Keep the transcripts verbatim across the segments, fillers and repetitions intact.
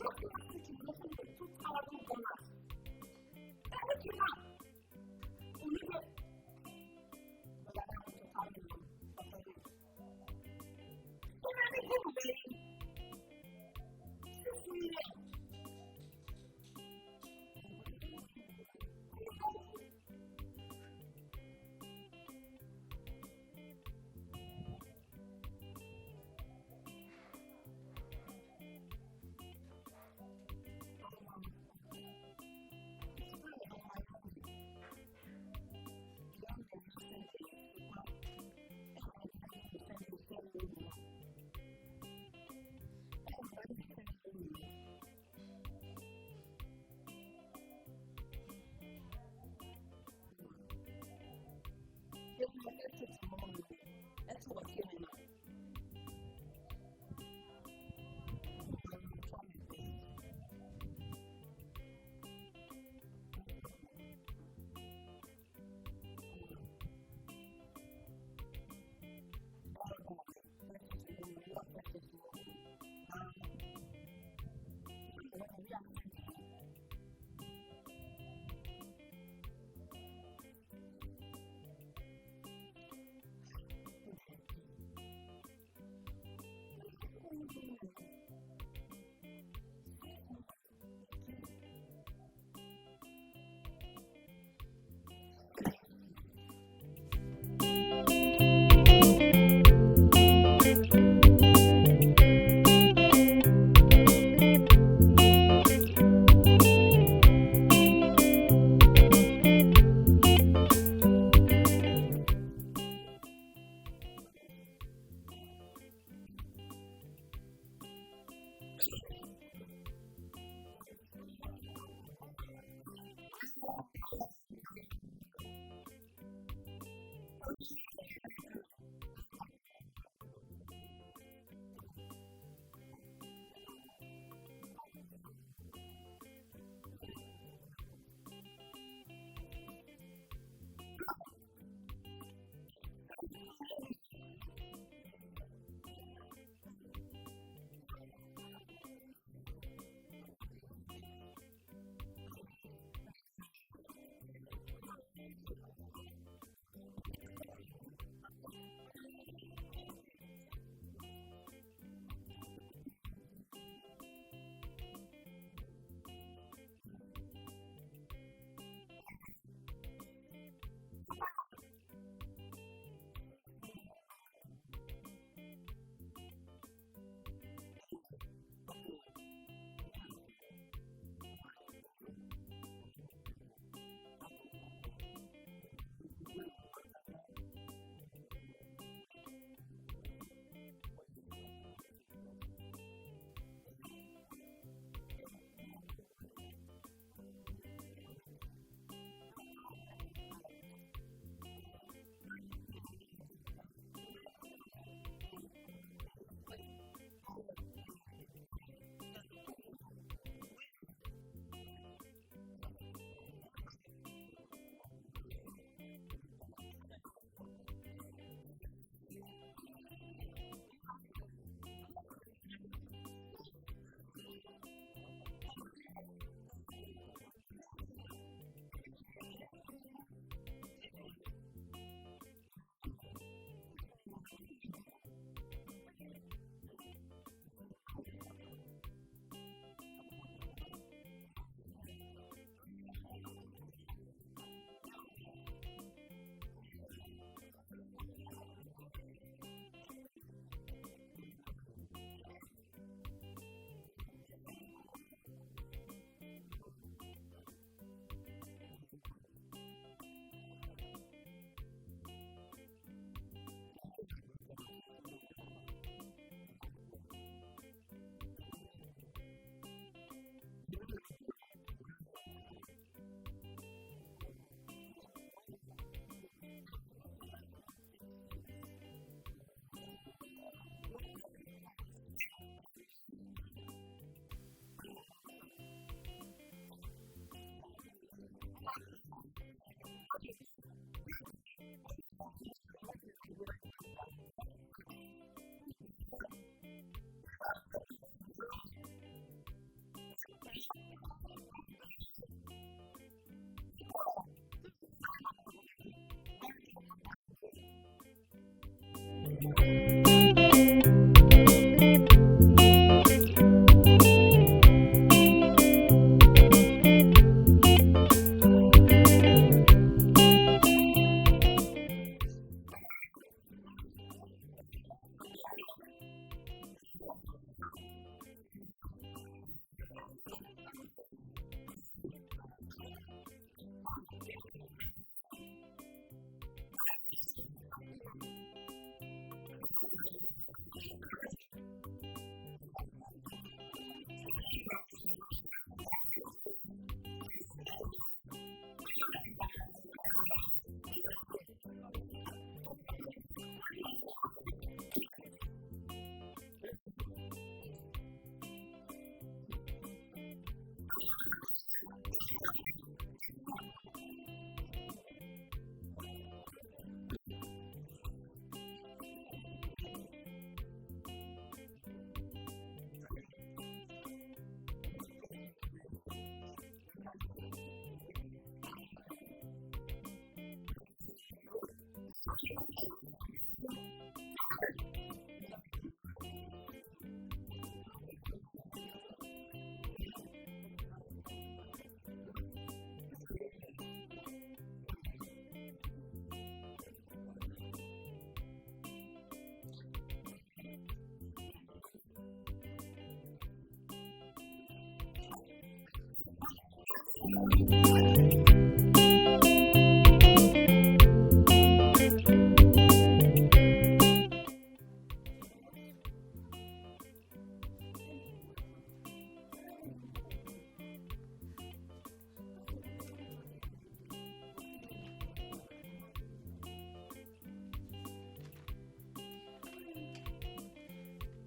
Two thousand dollars. Every killer.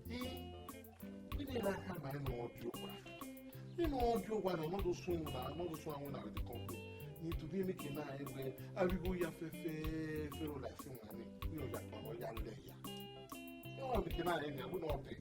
Vbene I na khama ẹn ne ọ dia owa, vbene ọ dia owa na, ọ do suẹn na, ọ do suẹn awẹn na vbe the company. Ne today make na rẹn wẹẹ avbe igho hia fẹfẹẹfẹ ne ọ la ẹse wan ni, ne ọ ya kpa, ọ ya lẹ ya. Iran vbe kena rẹn nian, wẹ ne ọ dẹ.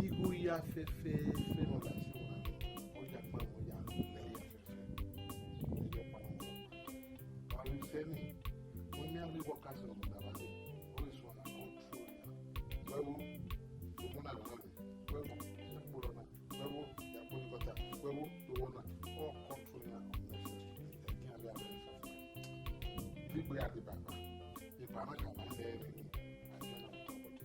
Igho hia fẹfẹẹfẹ ne ọ la ẹse wan na, ọ ya kpa, ọ ya lẹ ya fẹfẹ. Ẹ yọ kpa nọ. Wa vbe fẹ ni, wẹ ne avbe workers ne ọ mu na vbe, ọ ghi suẹn na control ya. Wẹ wo, ọmọ na vbe na vbe, wẹ wo, ya kpolo na, wẹ wo, ya kpolo kọta, wẹ wo, do wo na, ọ control ya unnecessarily. Ẹ gie avbe avbe fẹfẹ. Ibi gbe a deba ba, eba na ka ba lẹ ẹre ni, a gie na tọ bọdẹ.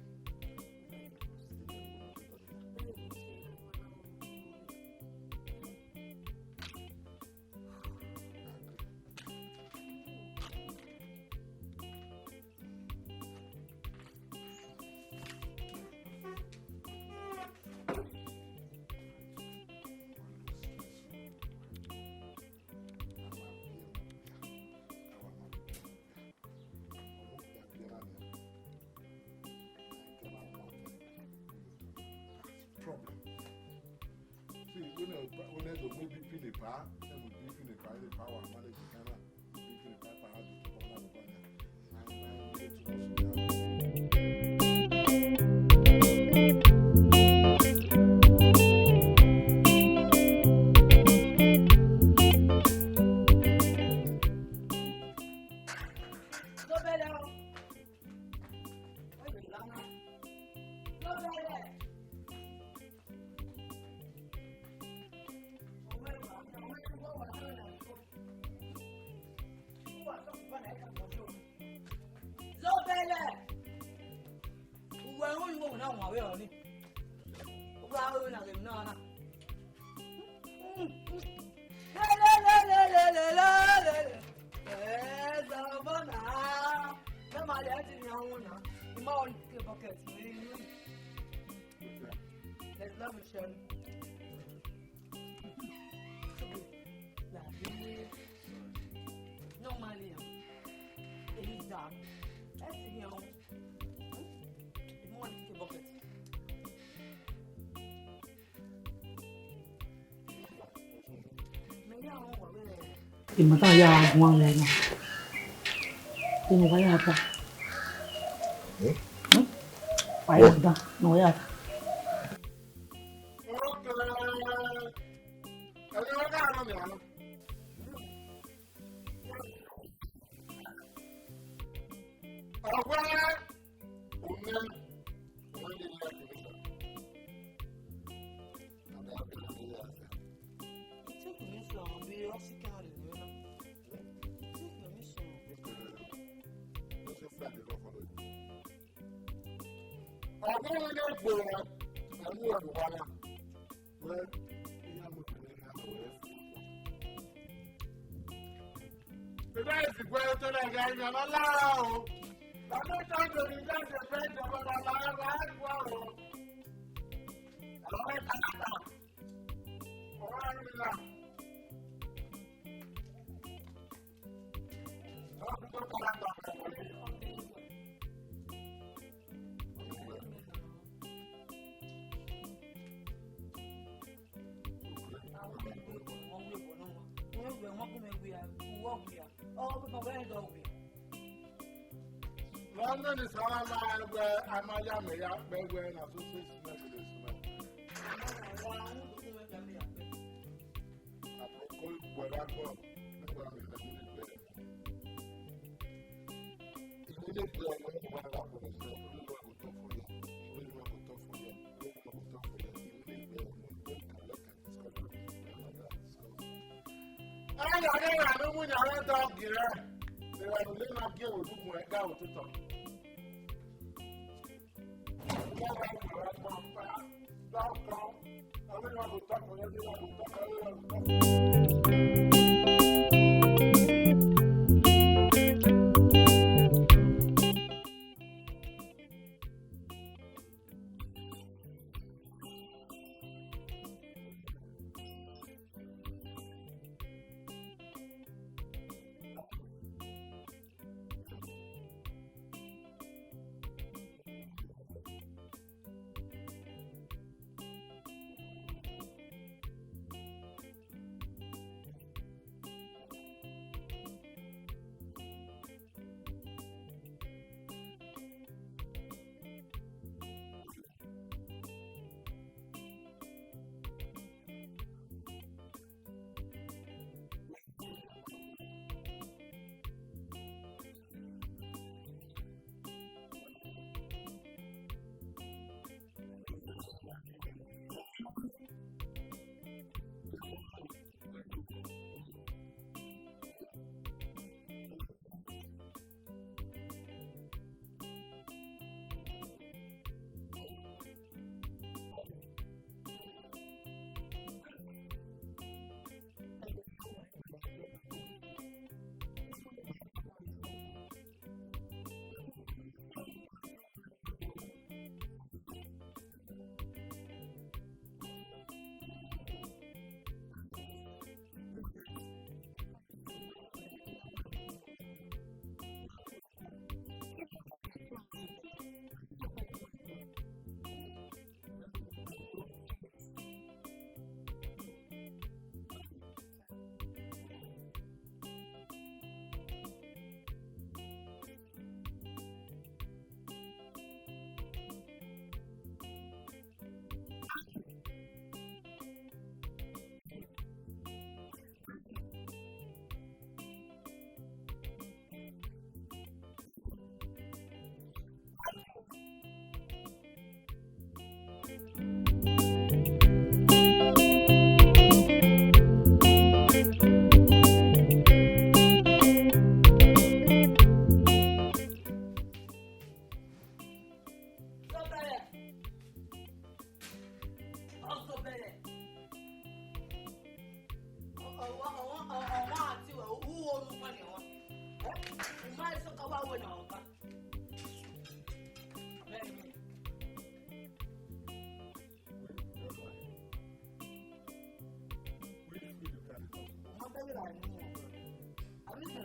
Problem. See, when I, when I do maybe pin a bar, then we pin a bar, the power manage the camera. Zobele! Uwẹ ru ni mo na wan vbe ọni. Uwẹ ru na vbe na na. Lelelelelelele. Eh, Zobona. Me ma le ti ni awon na. I ma wan ke bucket. Let's Let me share. Normally, it is dark. Let's see here. Hmm? More in the bucket. Imẹ ta ya guan lẹ na. Imẹ wa ya ta. Hmm? Wa ya ta, ne wa ya ta. Ebe esi gua otọ na gha rinmwian, ọ ma la o. Ọmọ ta do ni, that's the friend of our life, I have one. Ọmọ ta ta. Ọmọ ta ta. Vbene Sara ma wẹ a ma ya mẹ ya kpẹ wẹ na so so sumẹ kele sumẹ. Abroko wẹ gha gbọ, wẹ gha mẹ na gele gbẹ. Ẹ ya ghe erha ne uwinna rẹ dọ gie rẹ, erha ne ọ na gie vbe odugbu ẹga vbe ototọ.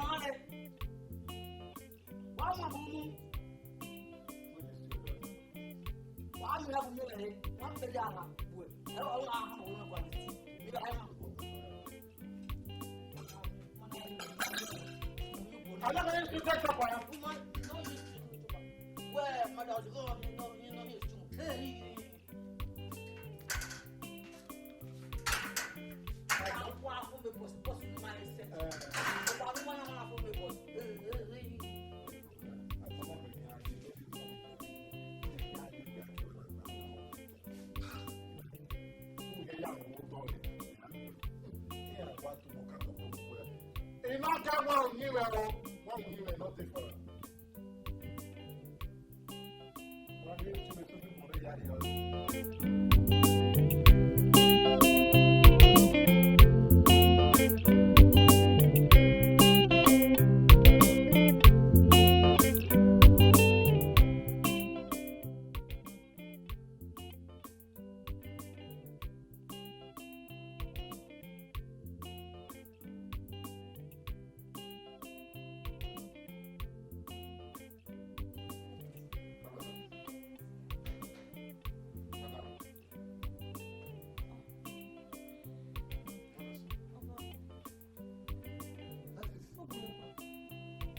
ọmwa rẹ. Wa ma bu mu. Wa mi ra bu mi rẹ. Wa pe ya na. Wẹ. Ẹ wa wa ha wo na gua ni. Mi ra ha. Ana ka ni su ta ka pa. Wẹ, madam, no, no, no, no, no, no. Hey. Emwa ka wa uyinmwẹ o, wa uyinmwẹ, not take for am.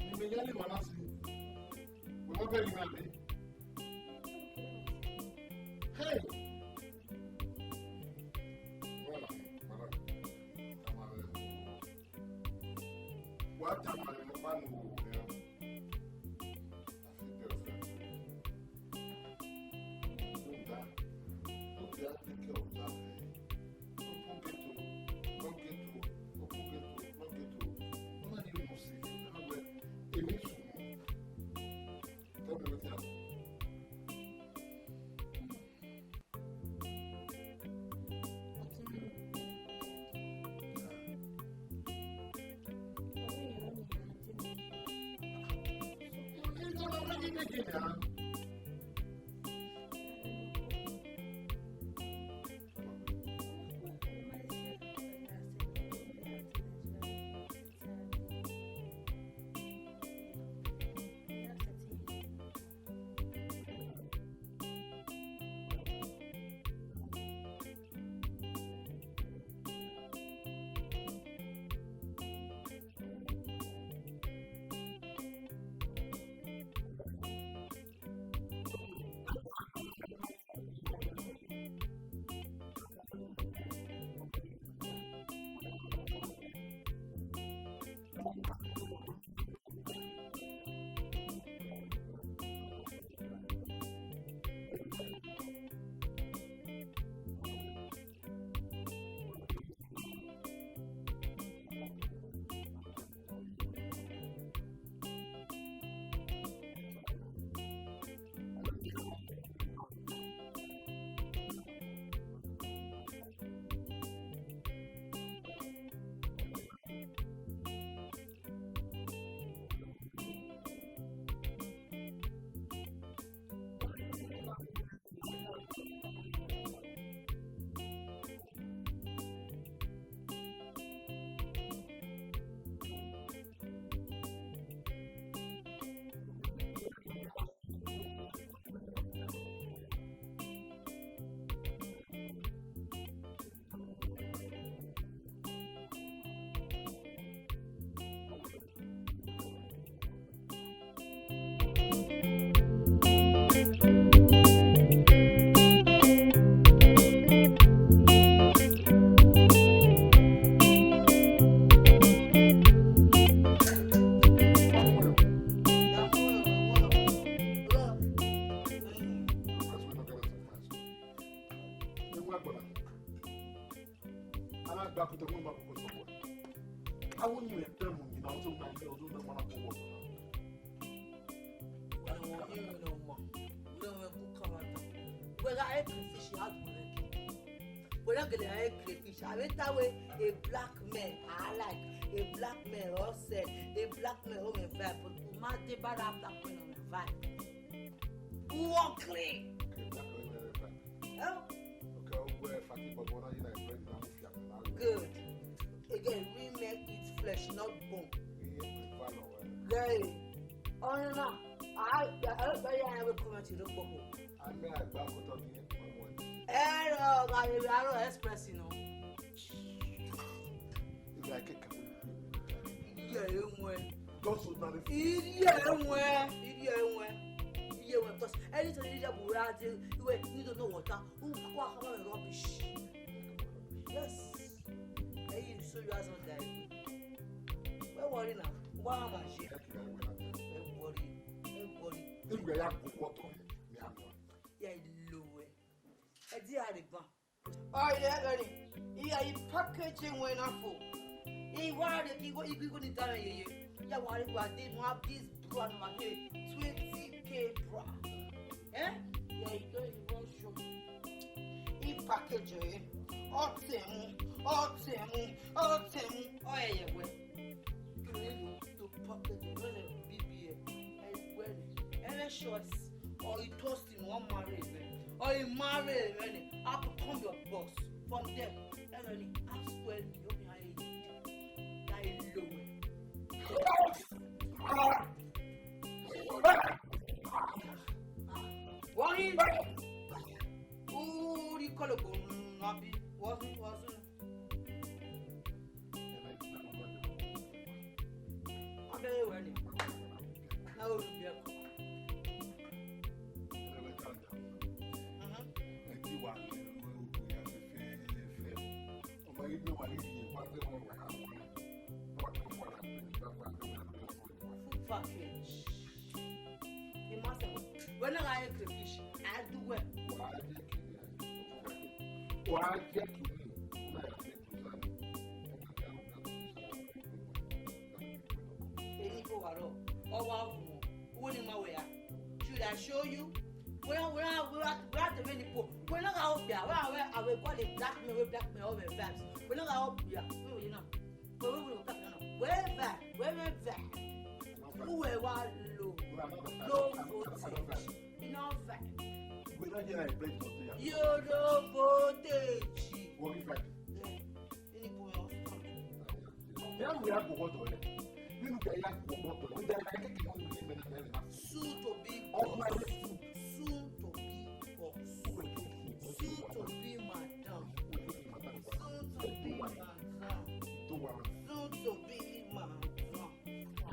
Ni mẹ ya le emwa na si. Wẹ ma bẹghe mwẹ, abi? Hey! Wẹ ma, madam, tama mwẹ. Wa tama mwẹ nọkpa ne u ru nẹ. I feel bad for you. Rhunmwuda, ne u dia take care of that, eh, open gate o, lock gate o, open gate o, lock gate o. Ọ na ye must, a wẹ, emwi sunu. Tell me wetin happen. A na gba kutọ, wẹ ma koko sọkọ. Awo ni rẹ pẹ mu ni na, o to na, o to na, ma na koko sọkọ. Wẹ wọ ye rẹ nọ ma, wẹ wẹ ku kama ta. Wẹ gha e crayfish, a du wẹ ki. Wẹ na gele e crayfish, a vbe ta wẹ a black man, I like a black man, ọ sẹ, a black man, ọ mwẹ vibe, but u ma deba da black man, ọ mwẹ vibe. U ugly. Okay, black man, ọ mwẹ vibe. Eh? Okay, u gbe faki bọbọ na, you like bread na. Good. Again, we may eat flesh, not bone. Guy, ọnrẹn na, a, a, a, a, a, we comment rre kpokpo. A mẹ a gba kotọ ni. Ẹ rọ, gha rre aro express nọ. Iye ẹmwẹ. Iye ẹmwẹ, iye ẹmwẹ, iye ẹmwẹ. Because anytime you hear Buhari, you need to know water. Who, who are rubbish? Yes. Hey, so you are not dying. Wẹ worry now. Why am I here? Wẹ worry. Wẹ worry. If we are go water, me am. Ya lo we. Ẹ di a rre ban. Ọ rẹ ghe ni, iye package wẹ na fo. I wa rre ki go, i go ni da mwẹ yeye. Ya wa rre wa de mu this bra na ma he twenty K bra. Eh? Ya i go, i wa show. I package ẹre, ọ tẹ mu, ọ tẹ mu, ọ tẹ mu, ọ yẹ yẹ wẹ. You need to, to package it, whether B B L, eh, well, any choice, or he toast him, or marry him, or he marry him, I become your boss. From there, everybody ask well, you know, behind it. That is low. Wọ́n rí orí kọ́lọ̀kọ̀ nù àbí wọ́n tún wọ́n tún. Wọ́n bẹ̀rẹ̀ wẹ̀ ni. Náà ó rí bí ẹ̀kọ́. Mhm. Full package. Imagine. Wẹ na gha ye crayfish, a du wẹ. Wa jẹ kini, wa jẹ kini, na ya fi plan. Eni ko wa rọ, ọ wa vu, uwu ni ma wẹ ya. Should I show you? Wẹ na, wẹ na, wẹ na, wẹ na tẹmẹ ni po. Wẹ na gha obia, wẹ na wẹ, a wẹ call it black man, wẹ black man, all the vibes. Wẹ na gha obia, wẹ wẹ na. Wẹ, wẹ, wẹ, wẹ, wẹ, wẹ, wẹ, wẹ. Uwẹ wa lo, low voltage. Enough vibe. Yo, low voltage. Ini bu yo. Soon to be boss. Soon to be boss. Soon to be madam. Soon to be madam. Soon to be madam.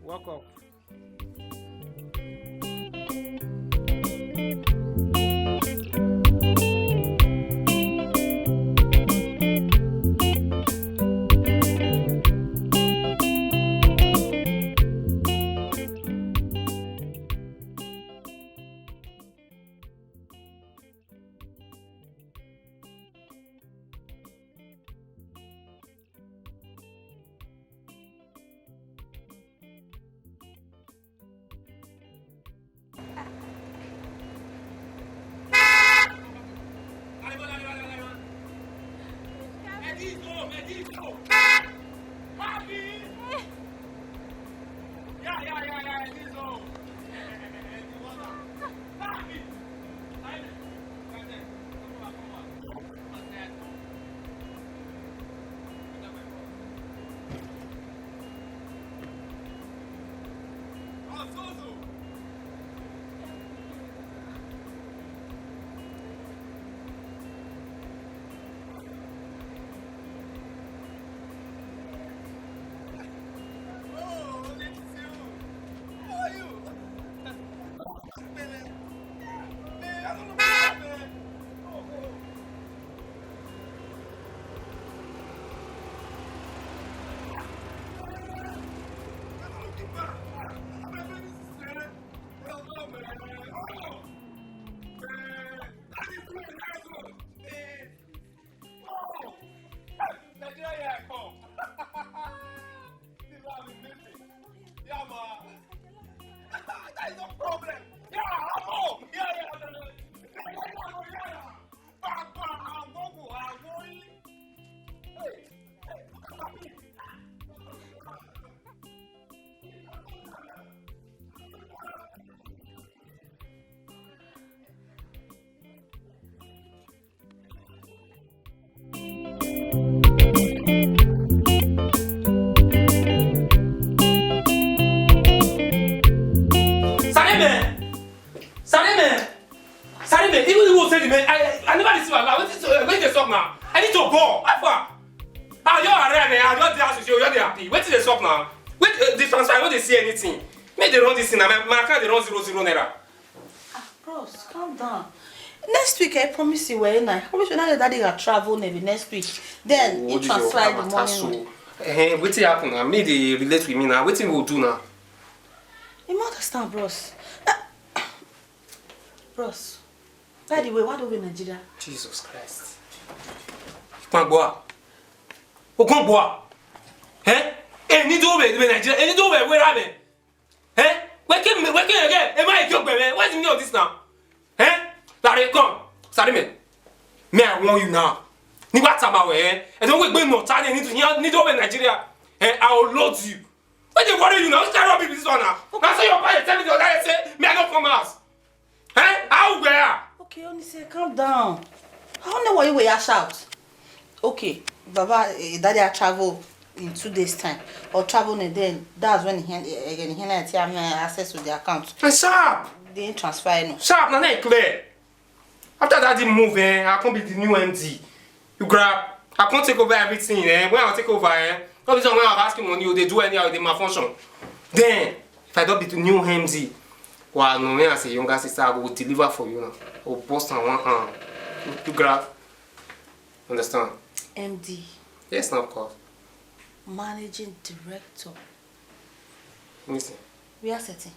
Walk up. Nigeria, yeah, come. This one is missing. Yeah, man. That is no problem. Yeah, I'm home. Yeah, yeah, yeah, yeah. Bam, bam, I'm going, I'm going. Hey, hey, look at me. Salime! Salime! Salime, even you say the man, I, I, I never receive a lot. Wetin, uh, wetin dey sup now? I need to go. How far? Ah, you are right, man. I just dey house with you. You just dey happy. Wetin dey sup now? Wait, uh, the transfer, I no dey see anything. Make dem run this thing now. My, my account dey run zero zero naira. Ah, bros, calm down. Next week, I promise you, well, I promise you, now your daddy gonna travel maybe next week. Then he transfer the money. So, eh, wetin happen now? Me dey relate with me now. Wetin we go do now? You no understand, bros. Ah, bros, by the way, why don't we Nigeria? Jesus Christ. Pangboa. Ogunboa. Eh? Eh, ni do we, we Nigeria. Eh, ni do we, we ra me. Eh? Weke, weke again. Am I a joke, man? What's the meaning of this now? Eh? Larry, come. Salime. Me, I warn you now. Ni wa tama we, eh? I don't wait, no time. Ni do, ni do we Nigeria. Eh? I will load you. What dey worry you now? Which kind of rubbish be this one now? Now say your father tell me the other day say me I don't come house. Eh? How we are? Okay, Onise, calm down. I don't know why you were shout. Okay, Baba, eh, Daddy, I travel in two days' time. Or travel and then that's when he hand, eh, eh, he hand, eh, access to the account. Hey, sharp! They ain't transfer, no. Sharp, na na clear. After Daddy move, eh, I come be the new M D. You grab, I come take over everything, eh. When I take over, eh, all this one when I ask you money, you dey do anyhow, you dey malfunction. Then, if I don't be the new M D, well, no, me as a younger sister, I go deliver for you now. I go bust on one hand. You, you grab. Understand? M D. Yes, now, of course. Managing Director. Listen. We are setting.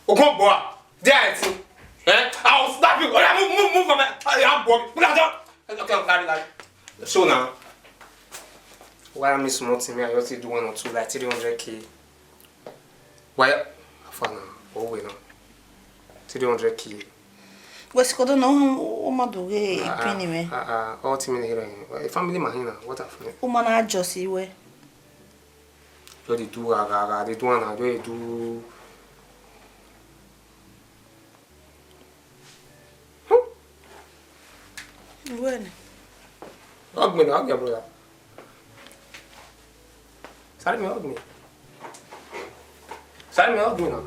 Ogunboa, there I think. Eh? I will slap you. Oh, yeah, move, move, move from my, ah, yeah, boy. Put that down. Okay, okay, carry that. So now, why am I small to me? I just do one or two, like, three hundred K. Why? How far now? Oh, wait now. Three hundred K. Wẹ sikodo nọ, u ma do ghe ipin ni mwẹ. Ah, ah, ah, all team in here. Eh, family man here now. What a friend. U ma na just wẹ. Just dey do, ga, ga, ga, dey do am now, just dey do. Wẹ ni. Hug me now, hug your brother. Sorry, me, hug me. Sorry, me, hug me now.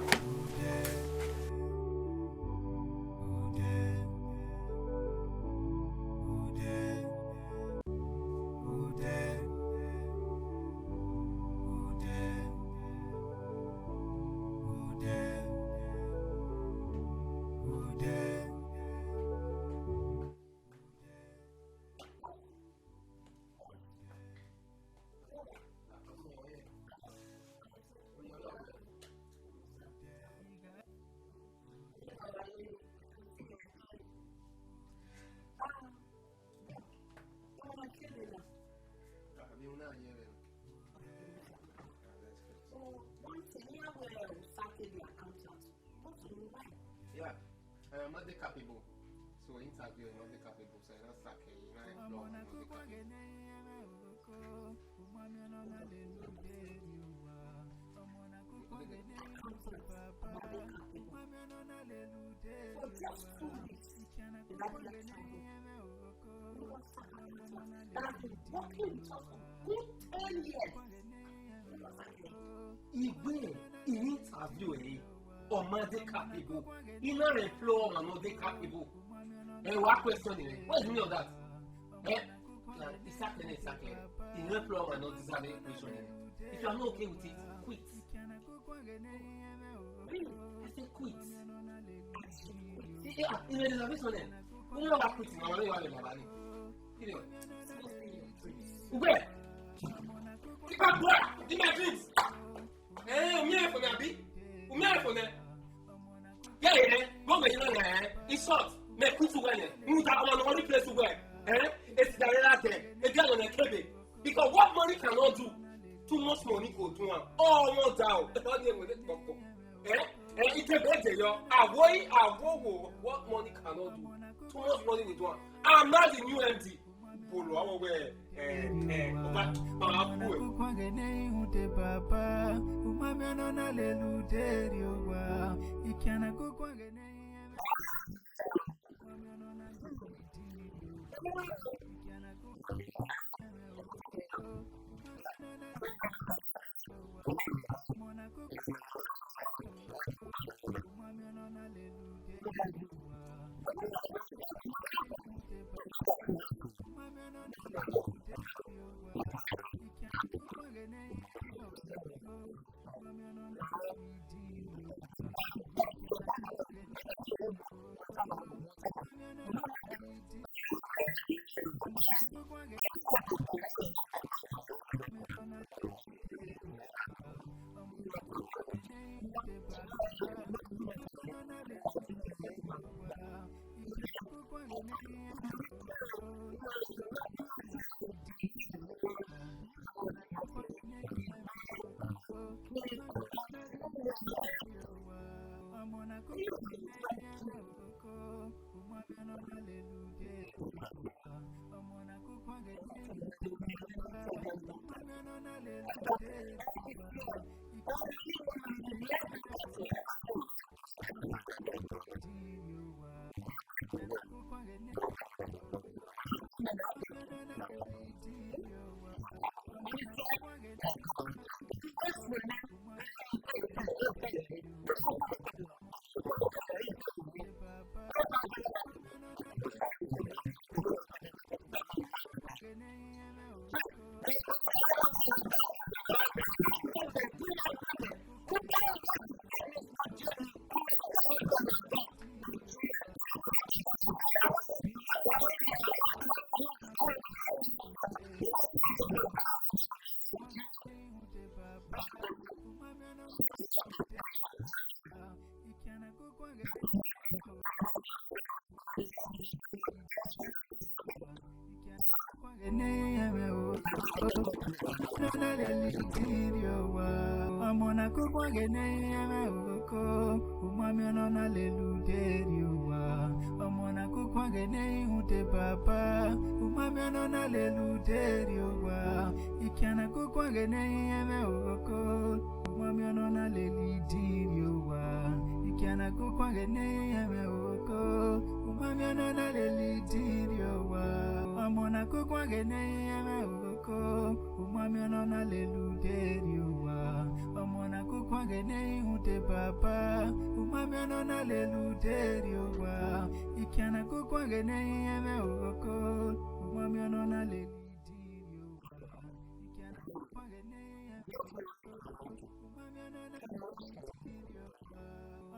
Yeah, uh, Monday capable. So interview Monday capable. So I don't sack him. You know, I've been working with us for good ten years. Igbe, in interview, eh, ọmọ dey capable. He not employ ọmọ not dey capable. Eh, what question is? What's the meaning of that? Eh? Nah, exactly, exactly. He not employ ọmọ not deserve any question. If you are not okay with it, quit. Really? I say quit. Yeah, in a reservation then. Who not quit? Mama, you are the mama. Period. Ugbe. Keep up, boy. In my dreams. Eh, umi ẹ fo nẹ, abi? Umi ẹ fo nẹ? Yeah, yeah. Go where you know, eh? In short, me quit to win. Mu da ọmọ nọ replace wẹ. Eh? It's the other day. Ẹ dia nọ kebe. Because what money cannot do, too much money go do am. Oh, one down. Ẹ bá ní ẹ̀wọ̀n lè tọkọ. Eh? Eh, ite bẹ de yọ. Àwo yìí, àwo wo, what money cannot do, too much money will do am. I'm not the new M D. Bolo, àwọn wẹ̀, eh, eh, ọba, ọba kú ẹ̀. Kukwagene ihute papa, umami ọnọ na lelu deri owa. Ikiana kukwagene ihe. Ọmọ na kukwagene ihe mwẹ oko, umami ọnọ na lelu deri owa. Ọmọ Kuan ghe ne I rhunmwuda Baba, u ma miẹn ọna na lele ude rrie owa. Ikian na kukuan ghe ne I rẹn mwẹ oghoko, u ma miẹn ọna na lele idin rrie owa. Ikian na kukuan ghe ne I rẹn mwẹ oghoko, u ma miẹn ọna na lele idin rrie owa. Ọmọ na kukuan ghe ne I rẹn mwẹ oghoko, u ma miẹn ọna na lele ude rrie owa. Ọmọ na kukuan ghe ne I rhunmwuda Baba, u ma miẹn ọna na lele ude rrie owa. Ikian na kukuan ghe ne I rẹn mwẹ oghoko, u ma miẹn ọna na lele idin rrie owa. Ikian na kukuan ghe ne I rẹn mwẹ oghoko, u ma miẹn ọna na lele idin rrie owa.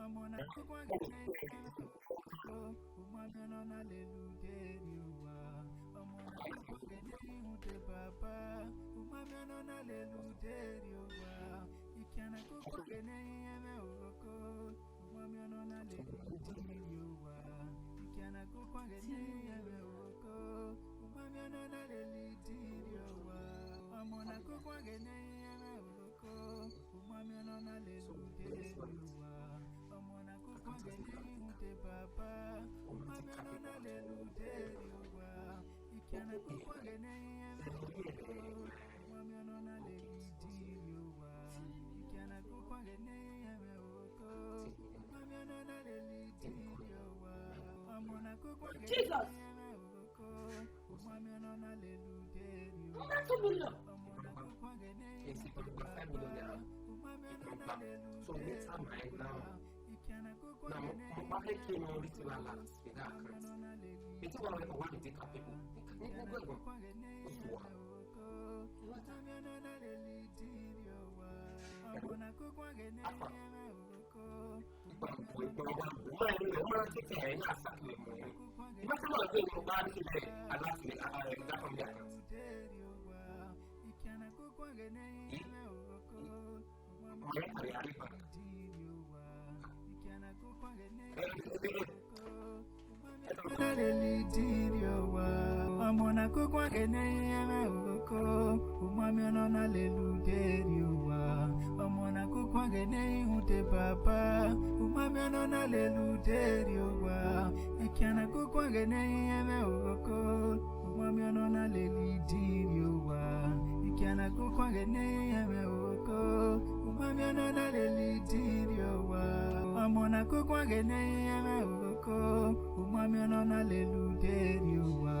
Ọmọ na kukuan ghe ne I rẹn mwẹ oghoko, u ma miẹn ọna na lele ude rrie owa. Ọmọ na kukuan ghe ne I rhunmwuda Baba, u ma miẹn ọna na lele ude rrie owa. Ikian na kukuan ghe ne I rẹn mwẹ oghoko, u ma miẹn ọna na lele idin rrie owa. Ikian na kukuan ghe ne I rẹn mwẹ oghoko, u ma miẹn ọna na lele idin rrie owa. Ọmọ na kukuan ghe ne I rẹn mwẹ oghoko, u ma miẹn ọna na lele ude rrie owa. Ọmọ na kukuan ghe ne I rhunmwuda Baba, u ma miẹn ọna na lele ude rrie owa. Ikian na kukuan ghe ne I rẹn mwẹ oghoko, u ma miẹn ọna na lele idin rrie owa. Ikian na kukuan ghe ne I rẹn mwẹ oghoko, u ma miẹn ọna na lele idin rrie owa. Ọmọ na kukuan ghe ne I rẹn mwẹ oghoko, u ma miẹn ọna na lele ude rrie owa. Ọmọ na kukuan ghe ne I rẹn mwẹ oghoko, u ma miẹn ọna na lele ude rrie owa. Ikian na kukuan ghe ne I rẹn mwẹ oghoko, u ma miẹn ọna na lele idin rrie owa. Ikian na kukuan ghe ne I rẹn mwẹ oghoko, u ma miẹn ọna na lele idin rrie owa. Ọmọ na kukuan ghe ne I rẹn mwẹ oghoko, u ma miẹn ọna na lele idin rrie owa. Ọmọ na kukuan ghe ne I rẹn mwẹ oghoko, u ma miẹn ọna na lele idin rrie owa. Ikian na kukuan ghe ne I rẹn mwẹ oghoko, u ma miẹn ọna na lele idin rrie owa. Ikian na kukuan ghe ne I rẹn mwẹ oghoko, u ma miẹn ọna na lele idin rrie owa. Ọmọ na kukuan ghe ne I rẹn mwẹ oghoko, u ma miẹn ọna na lele ude rrie owa. Ọmọ na kukuan ghe ne I rhunmwuda Baba, u ma miẹn ọna na lele ude rrie owa. Ikian na kukuan ghe ne I rẹn mwẹ oghoko, u ma miẹn ọna na lele idin rrie owa. Ikian na kukuan ghe ne I rẹn mwẹ oghoko, u ma miẹn ọna na lele idin rrie owa. Ọmọ na kukuan ghe ne I rẹn mwẹ oghoko, u ma miẹn ọna na lele ude rrie owa.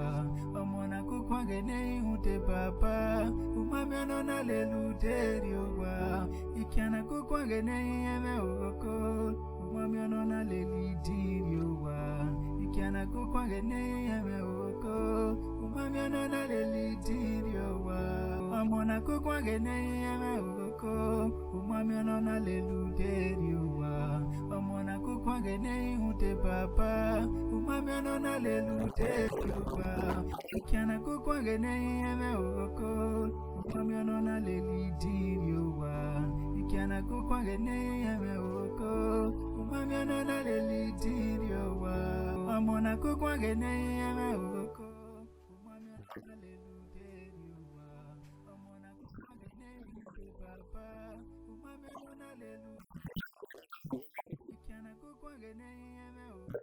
Ọmọ na kukuan ghe ne I rhunmwuda Baba, u ma miẹn ọna na lele ude rrie owa. Ikian na kukuan ghe ne I rẹn mwẹ oghoko, u ma miẹn ọna na lele idin rrie owa. Ikian na kukuan ghe ne I rẹn mwẹ oghoko, u ma miẹn ọna na lele idin rrie owa. Ọmọ na kukuan ghe ne I rẹn mwẹ oghoko, u ma miẹn ọna na lele ude rrie owa. Ọmọ na kukuan ghe ne I rhunmwuda Baba, u ma miẹn ọna na lele ude rrie owa. Ikian na kukuan ghe ne I rẹn mwẹ oghoko, u ma miẹn ọna na lele idin rrie owa. Ikian na kukuan ghe ne I rẹn mwẹ oghoko, u ma miẹn ọna na lele idin rrie owa. Ọmọ na kukuan ghe ne I rẹn mwẹ oghoko, u ma miẹn ọna na lele ude rrie owa. Ọmọ na kukuan ghe ne I rẹn mwẹ oghoko, u ma miẹn ọna na lele ude rrie owa. Ikian na kukuan ghe ne I rẹn mwẹ oghoko,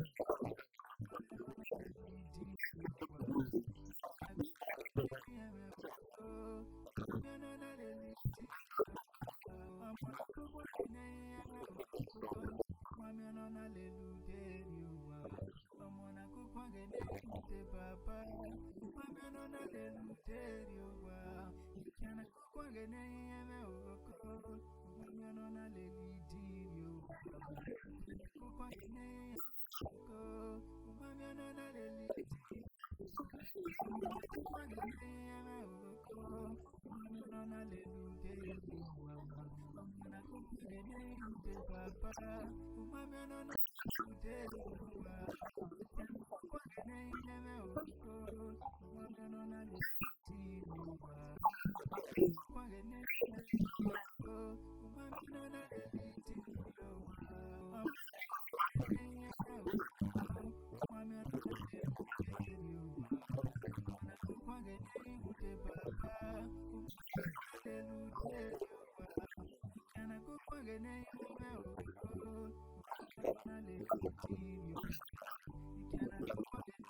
u ma miẹn ọna na lele idin rrie owa. Ọmọ na kukuan ghe ne I rhunmwuda Baba, u ma miẹn ọna na lele ude rrie owa. Ikian na kukuan ghe ne I rẹn mwẹ oghoko, u ma miẹn ọna na lele idin rrie owa. Kukuan ghe ne I rẹn mwẹ oghoko, u ma miẹn ọna na lele idin rrie owa. Kukuan ghe ne I rẹn mwẹ oghoko, u ma miẹn ọna na lele ude rrie owa. Ọmọ na kukuan ghe ne I rhunmwuda Baba, u ma miẹn ọna na lele ude rrie owa. Kukuan ghe ne I rẹn mwẹ oghoko, u ma miẹn ọna na lele idin rrie owa. Kukuan ghe ne I rẹn mwẹ oghoko, u ma miẹn ọna na lele idin rrie owa. Ọmọ na kukuan ghe ne I rẹn mwẹ oghoko, u ma miẹn ọna na lele idin rrie owa. Ọmọ na kukuan ghe ne I rhunmwuda Baba, u ma miẹn ọna na lele ude rrie owa. Ikian na kukuan ghe ne I rẹn mwẹ oghoko, u ma miẹn ọna na lele idin rrie owa. Ikian na kukuan ghe ne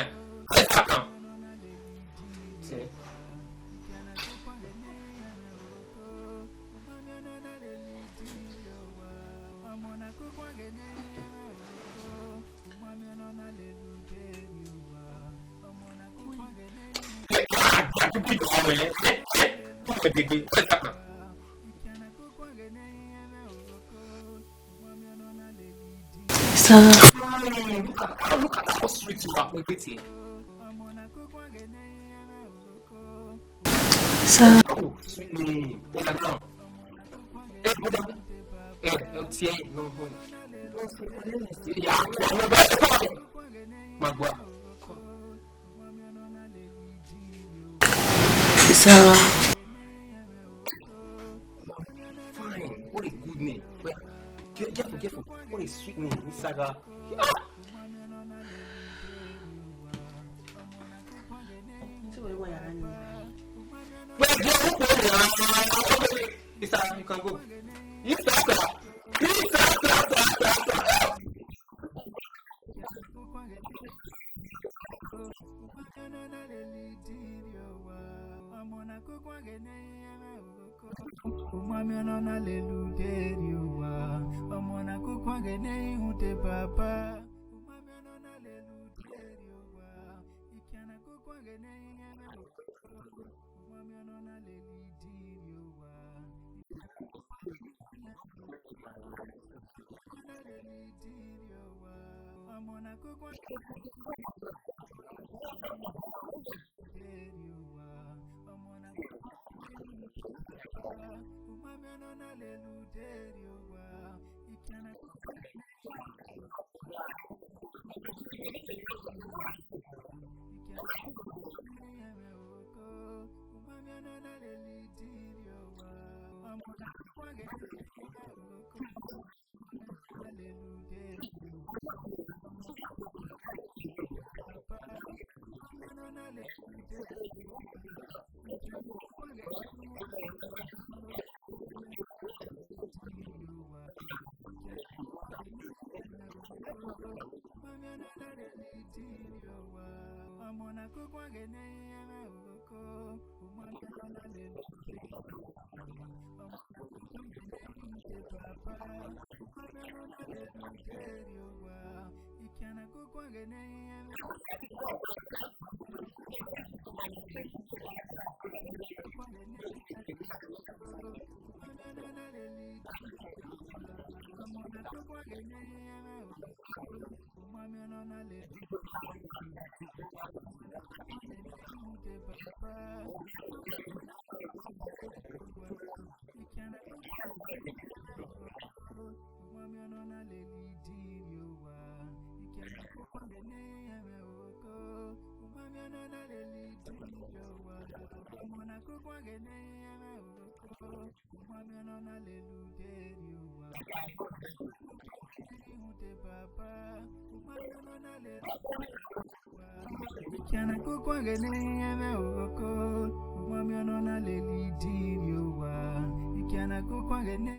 Eh, ẹ ta kan. Sir. Look at, look at how sweet you are. Sir. Oh, sweet me. Brother, now. Hey, brother. Hey, T A, no, no. Yeah, yeah, yeah. Magua. Sir. Me, well, careful, careful. What a sweet name, Isaga. Ah! Well, yeah, okay, yeah, okay. Isaga, you can go. Isaga, Isaga, Isaga, Isaga. Umami ọnọ na lele ude rrie owa, ọmọ na koko ghe ne ihu te papa. Umami ọnọ na lele ude rrie owa, ikian na koko ghe ne ihu te papa. Umami ọnọ na lele ude rrie owa. Ọmọ na koko ude rrie owa, ọmọ na koko, umami ọnọ na lele ude rrie owa, ikian na koko, ikian na koko, umami ọnọ na lele ude rrie owa, ọmọ na koko ghe ne ihu te papa. Ọmọ na koko ghe ne ihu te papa. Umami ọnọ na lele ude rrie owa, ọmọ na koko ghe ne ihu te papa. Umami ọnọ na lele ude rrie owa, ikian na koko ghe ne ihu te papa. Umami ọnọ na lele ude rrie owa, ọmọ na koko ghe ne ihu te papa. Umami ọnọ na lele ude rrie owa, ọmọ na koko ghe ne ihu te papa. Ikian na koko ghe ne ihu te papa. Umami ọnọ na lele ude rrie owa, ikian na koko ghe ne ihu te papa. Umami ọnọ na lele ude rrie owa, ọmọ na koko ghe ne ihu te papa. Umami ọnọ na lele ude rrie owa, ihu te papa. Umami ọnọ na lele ude rrie owa, ikian na koko ghe ne ihu te papa. Umami ọnọ na lele ude rrie owa, ikian na koko ghe ne ihu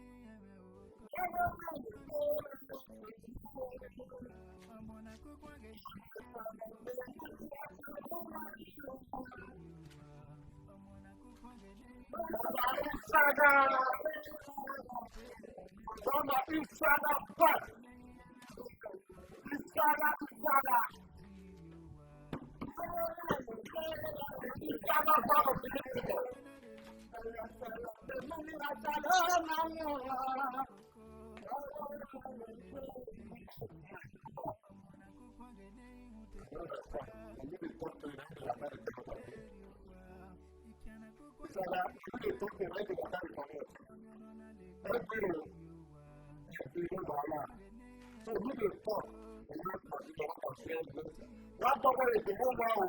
te papa. Ọmọ na koko ghe ne ihu te papa. Ọmọ na koko ghe ne ihu te papa. Isaga! Isaga, Isaga! Isaga, Isaga! Father, you dey talk the right thing about the connect. Every room, every room, wahala. So you dey talk, and you dey talk about the same thing. Wàá gbọ́ wẹ́rẹ́ èdè ló wà o.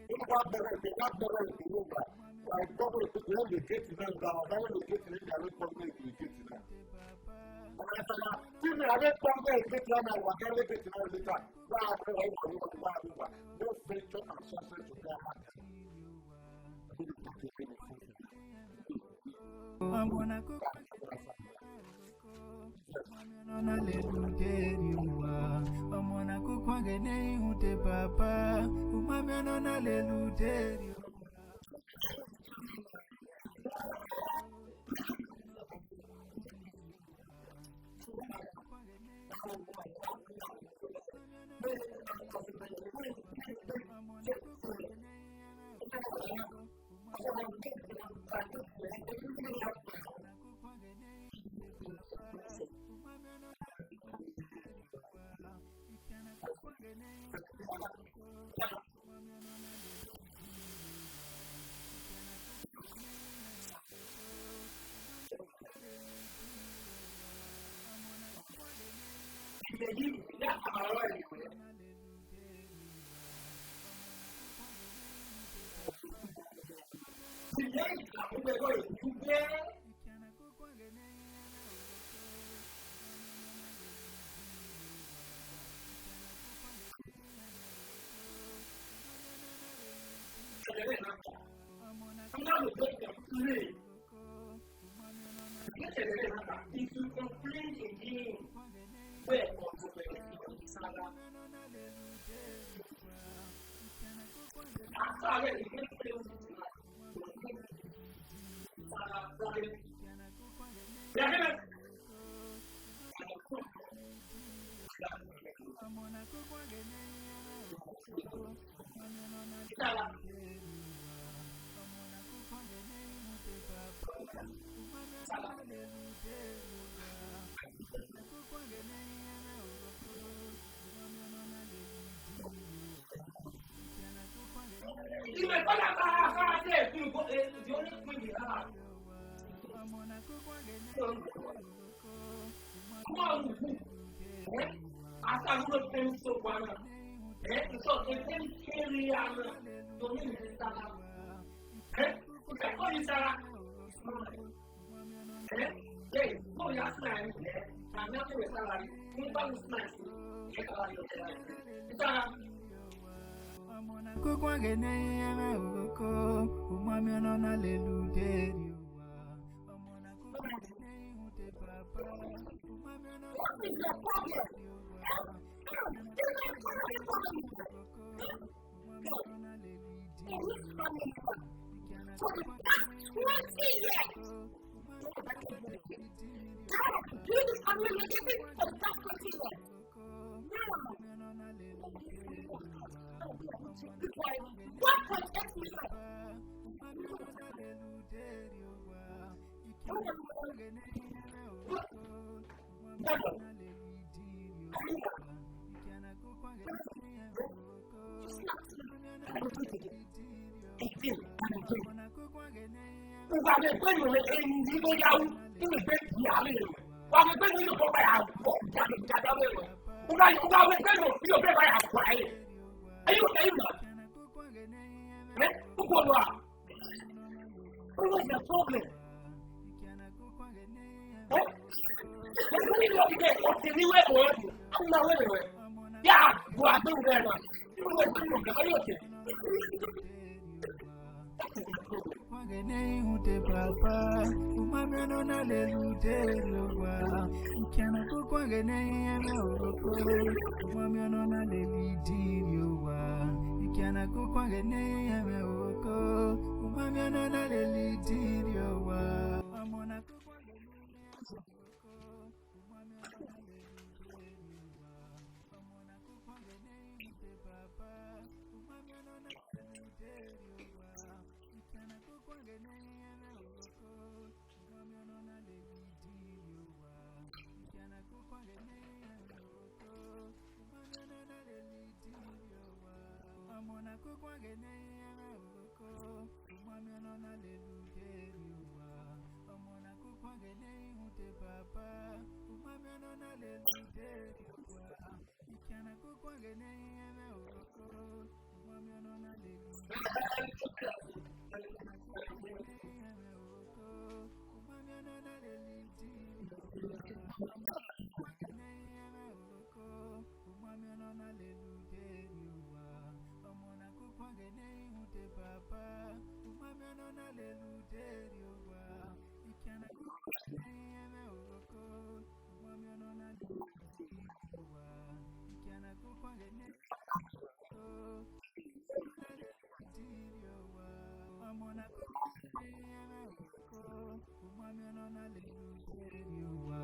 Nínú wàá gbọ́ wẹ́rẹ́ èdè, wàá gbọ́ wẹ́rẹ́ èdè ló wà. Wàá gbọ́ wẹ́rẹ́ èdè ló lè gé tì náà gba, wàá gbọ́ wẹ́rẹ́ èdè ló lè gé tì náà. Ọ̀rẹ́ sọ̀rọ̀, tí mi àlẹ́ gbọ́ wẹ́rẹ́ èdè náà, wàá gbọ́ wẹ́rẹ́ èdè náà later. Wàá gbọ́ wẹ́rẹ́ èdè ló wà, wàá gbọ́. No venture and success to come out. Ọmọ na koko ghe ne ihu te papa, umami ọnọ na lele ude rrie owa. Wẹ ọdọ wẹ sara. Asa wẹ ni wẹ pray. Sara, sara. Ya, ya. Come on, who? Eh? After who don't pay me so one. Eh? So they pay me carry on. Don't need to start. Eh? You can call me Sarah. Eh? Hey, go your sign. Eh? I'm not going to Sarah. You don't sign. Eh? Sarah. Ọmọ na koko agene eme oko, umami ọnọ na lele uderi owa. Ọmọ na koko agene ihunte papa, umami ọnọ na lele uderi owa. Umami ọnọ na lele uderi owa. Ikiana koko agene ihunte papa, umami ọnọ na lele uderi owa. One point eight million. Uwa vbe egbe ne eni ni do ya ru, u vbe egbe ne a vbe ru. Wa vbe egbe ne iyobọ ba ya vbọ, ya vbe, ya vbe ru. Uwa, uwa vbe egbe ne iyobọ ba ya vbọ ẹre. Are you, are you mad? Eh? Uko wa. What was the problem? Eh? Ẹgbẹ́ nílò ìgbẹ́ ọ̀sẹ̀ ní wẹ́ẹ̀rọ ẹ̀dùn. Àwọn ọmọ wẹ́ẹ̀rọ ẹ̀. Yà á bọ̀ àgbẹ̀wò rẹ̀ náà. Irú ẹgbẹ́ náà, ẹgbẹ́ yóò tẹ̀. Kwangene ihunte papa, umami ọnọ na lele uderi owa. Ikiana ku kwangene eme oko, umami ọnọ na lele idiri owa. Ikiana ku kwangene eme oko, umami ọnọ na lele idiri owa. Ọmọ na ku kwangene eme oko, umami ọnọ na lele uderi owa. Ọmọ na ku kwangene ihunte papa, umami ọnọ na lele uderi owa. Ikiana ku kwangene eme oko, umami ọnọ na lele idiri owa. Ikiana ku kwangene eme oko, umami ọnọ na lele idiri owa. Ọmọ na ku kwangene eme oko, umami ọnọ na lele uderi owa. Ọmọ na ku kwangene ihunte papa, umami ọnọ na lele uderi owa. Ikiana ku kwangene eme oko, umami ọnọ na lele idiri owa. Ikiana ku kwangene eme oko, umami ọnọ na lele idiri owa. Ọmọ na ku kwangene eme oko, umami ọnọ na lele uderi owa. Ọmọ na ku kwangene ihunte papa, umami ọnọ na lele uderi owa. Ikiana ku kwangene eme oko, umami ọnọ na lele uderi owa. Ikiana ku kwangene eme oko, umami ọnọ na lele uderi owa. Ọmọ na ku kwangene eme oko, umami ọnọ na lele uderi owa.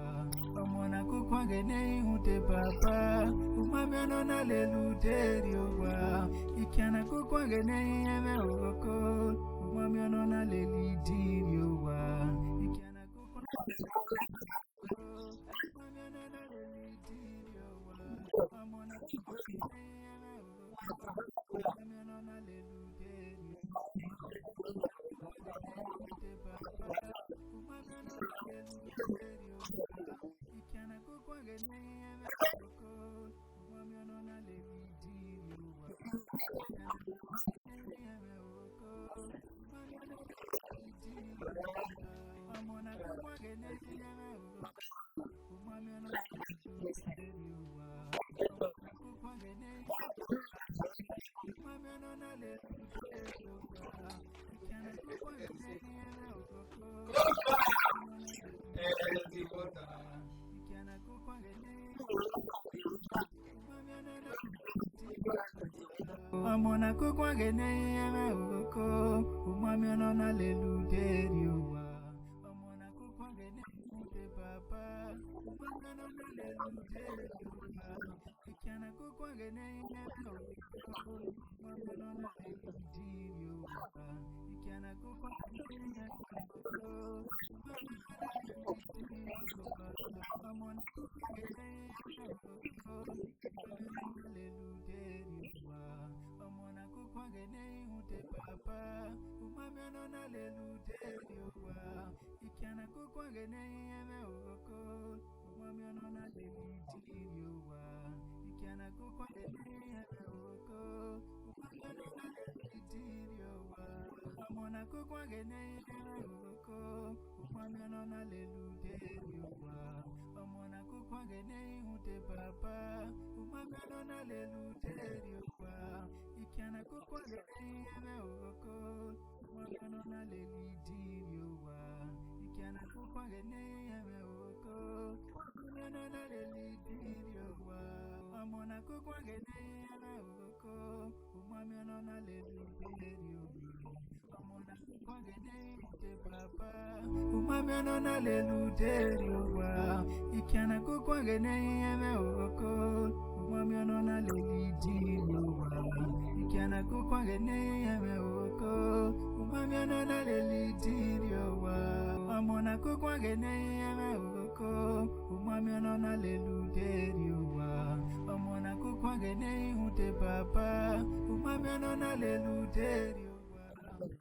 Ọmọ na ku kwangene ihunte papa, umami ọnọ na lele uderi owa. Ikiana ku kwangene eme oko, umami ọnọ na lele idiri owa. Ikiana ku kwangene eme oko, umami ọnọ na lele idiri owa. Ọmọ na ku kwangene eme oko, umami ọnọ na lele uderi owa. Ikiana ku kwangene eme oko, umami ọnọ na lele idiri owa. Ọmọ na ku kwangene eme oko, umami ọnọ na lele idiri owa. Ọmọ na ku kwangene eme oko, umami ọnọ na lele idiri owa. Ikiana ku kwangene eme oko, umami ọnọ na lele idiri owa. Ikiana ku Ọmọ na koko ghe ne ẹmwẹ oko, u ma miẹn ọnọ na lele ude rrie owa. Ọmọ na koko ghe ne ẹmwẹ oko, papa, u ma miẹn ọnọ na lele ude rrie owa. Ikiana koko ghe ne ẹmwẹ oko, u ma miẹn ọnọ na lele ude rrie owa. Ikiana koko ghe ne ẹmwẹ oko, u ma miẹn ọnọ na lele ude rrie owa. Ọmọ na koko ghe ne ẹmwẹ oko, u ma miẹn ọnọ na lele ude rrie owa. Ọmọ na koko ghe ne ẹmwẹ oko, papa, u ma miẹn ọnọ na lele ude rrie owa. Ikiana koko ghe ne ẹmwẹ oko, u ma miẹn ọnọ na lele ude rrie owa. Ikiana koko ghe ne ẹmwẹ oko, u ma miẹn ọnọ na lele ude rrie owa. Ọmọ na koko ghe ne ẹmwẹ oko, u ma miẹn ọnọ na lele ude rrie owa. Ọmọ na koko ghe ne ẹmwẹ oko, papa, u ma miẹn ọnọ na lele ude rrie owa. Ikiana koko ghe ne ẹmwẹ oko, u ma miẹn ọnọ na lele ude rrie owa. Ikiana koko ghe ne ẹmwẹ oko, u ma miẹn ọnọ na lele ude rrie owa. Ọmọ na koko ghe ne ẹmwẹ oko, u ma miẹn ọnọ na lele ude rrie owa. Ọmọ na koko ghe ne ẹmwẹ oko, papa, u ma miẹn ọnọ na lele ude rrie owa.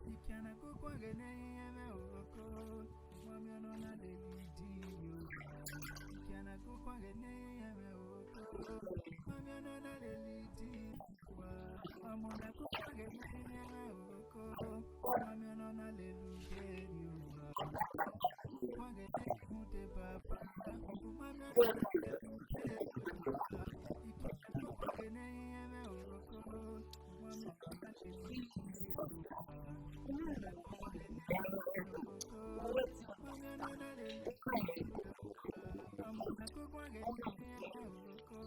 Ikiana koko ghe ne ẹmwẹ oko,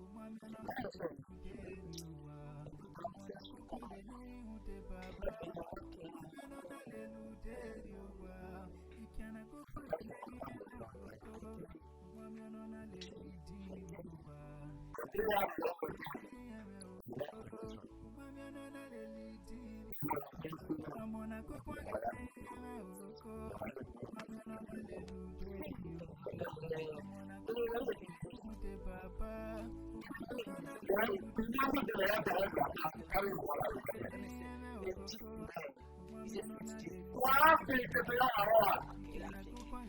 u ma miẹn ọnọ na lele ude rrie owa. Ikiana koko ghe ne ẹmwẹ oko, u ma miẹn ọnọ na lele ude rrie owa. Ọmọ na koko ghe ne ẹmwẹ oko, u ma miẹn ọnọ na lele ude rrie owa. Ọmọ na koko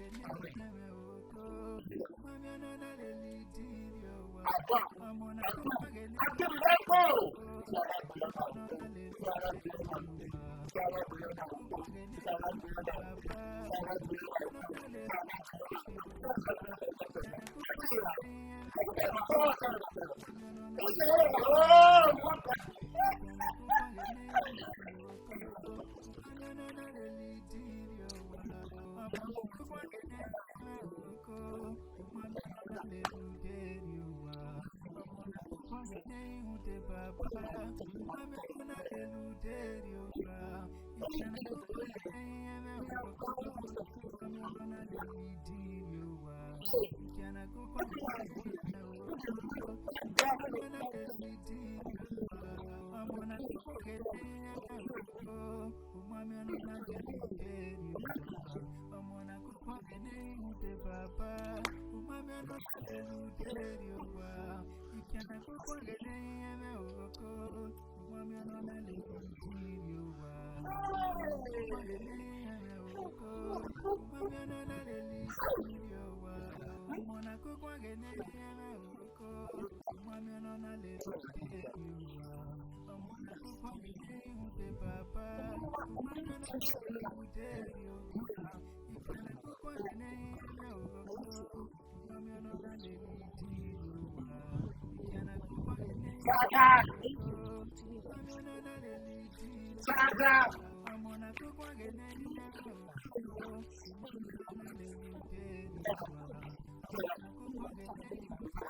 ghe ne ẹmwẹ oko, papa, u ma miẹn ọnọ na lele ude rrie owa. Ikiana koko ghe ne ẹmwẹ oko, u ma miẹn ọnọ na lele ude rrie owa. Ikiana koko ghe ne ẹmwẹ oko, u ma miẹn ọnọ na lele ude rrie owa. Ọmọ na koko ghe ne ẹmwẹ oko, u ma miẹn ọnọ na lele ude rrie owa. Koko ghe ne ẹmwẹ oko, papa, u ma miẹn ọnọ na lele ude rrie owa. Ikiana koko ghe ne ẹmwẹ oko,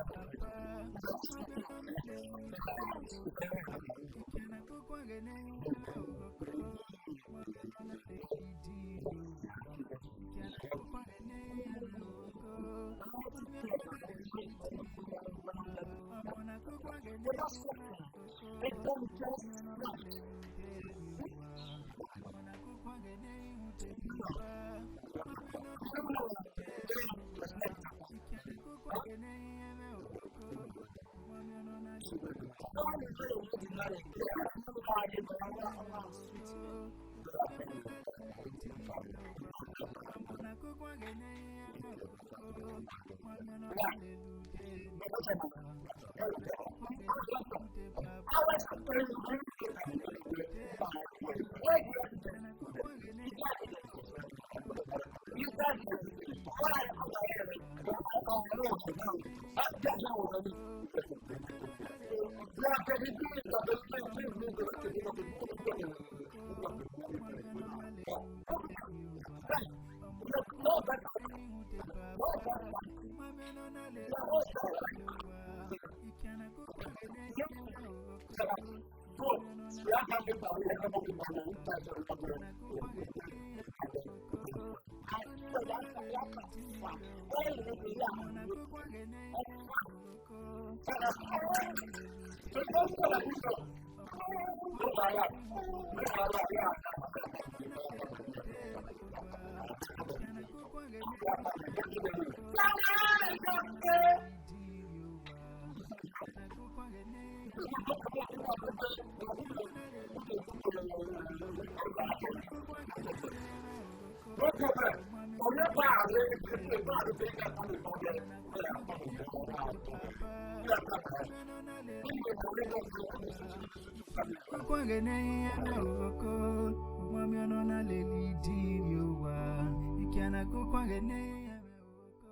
Kukuagene oko, umwamiọn nọ na lele idin rrie owa, ikiana kukuagene oko.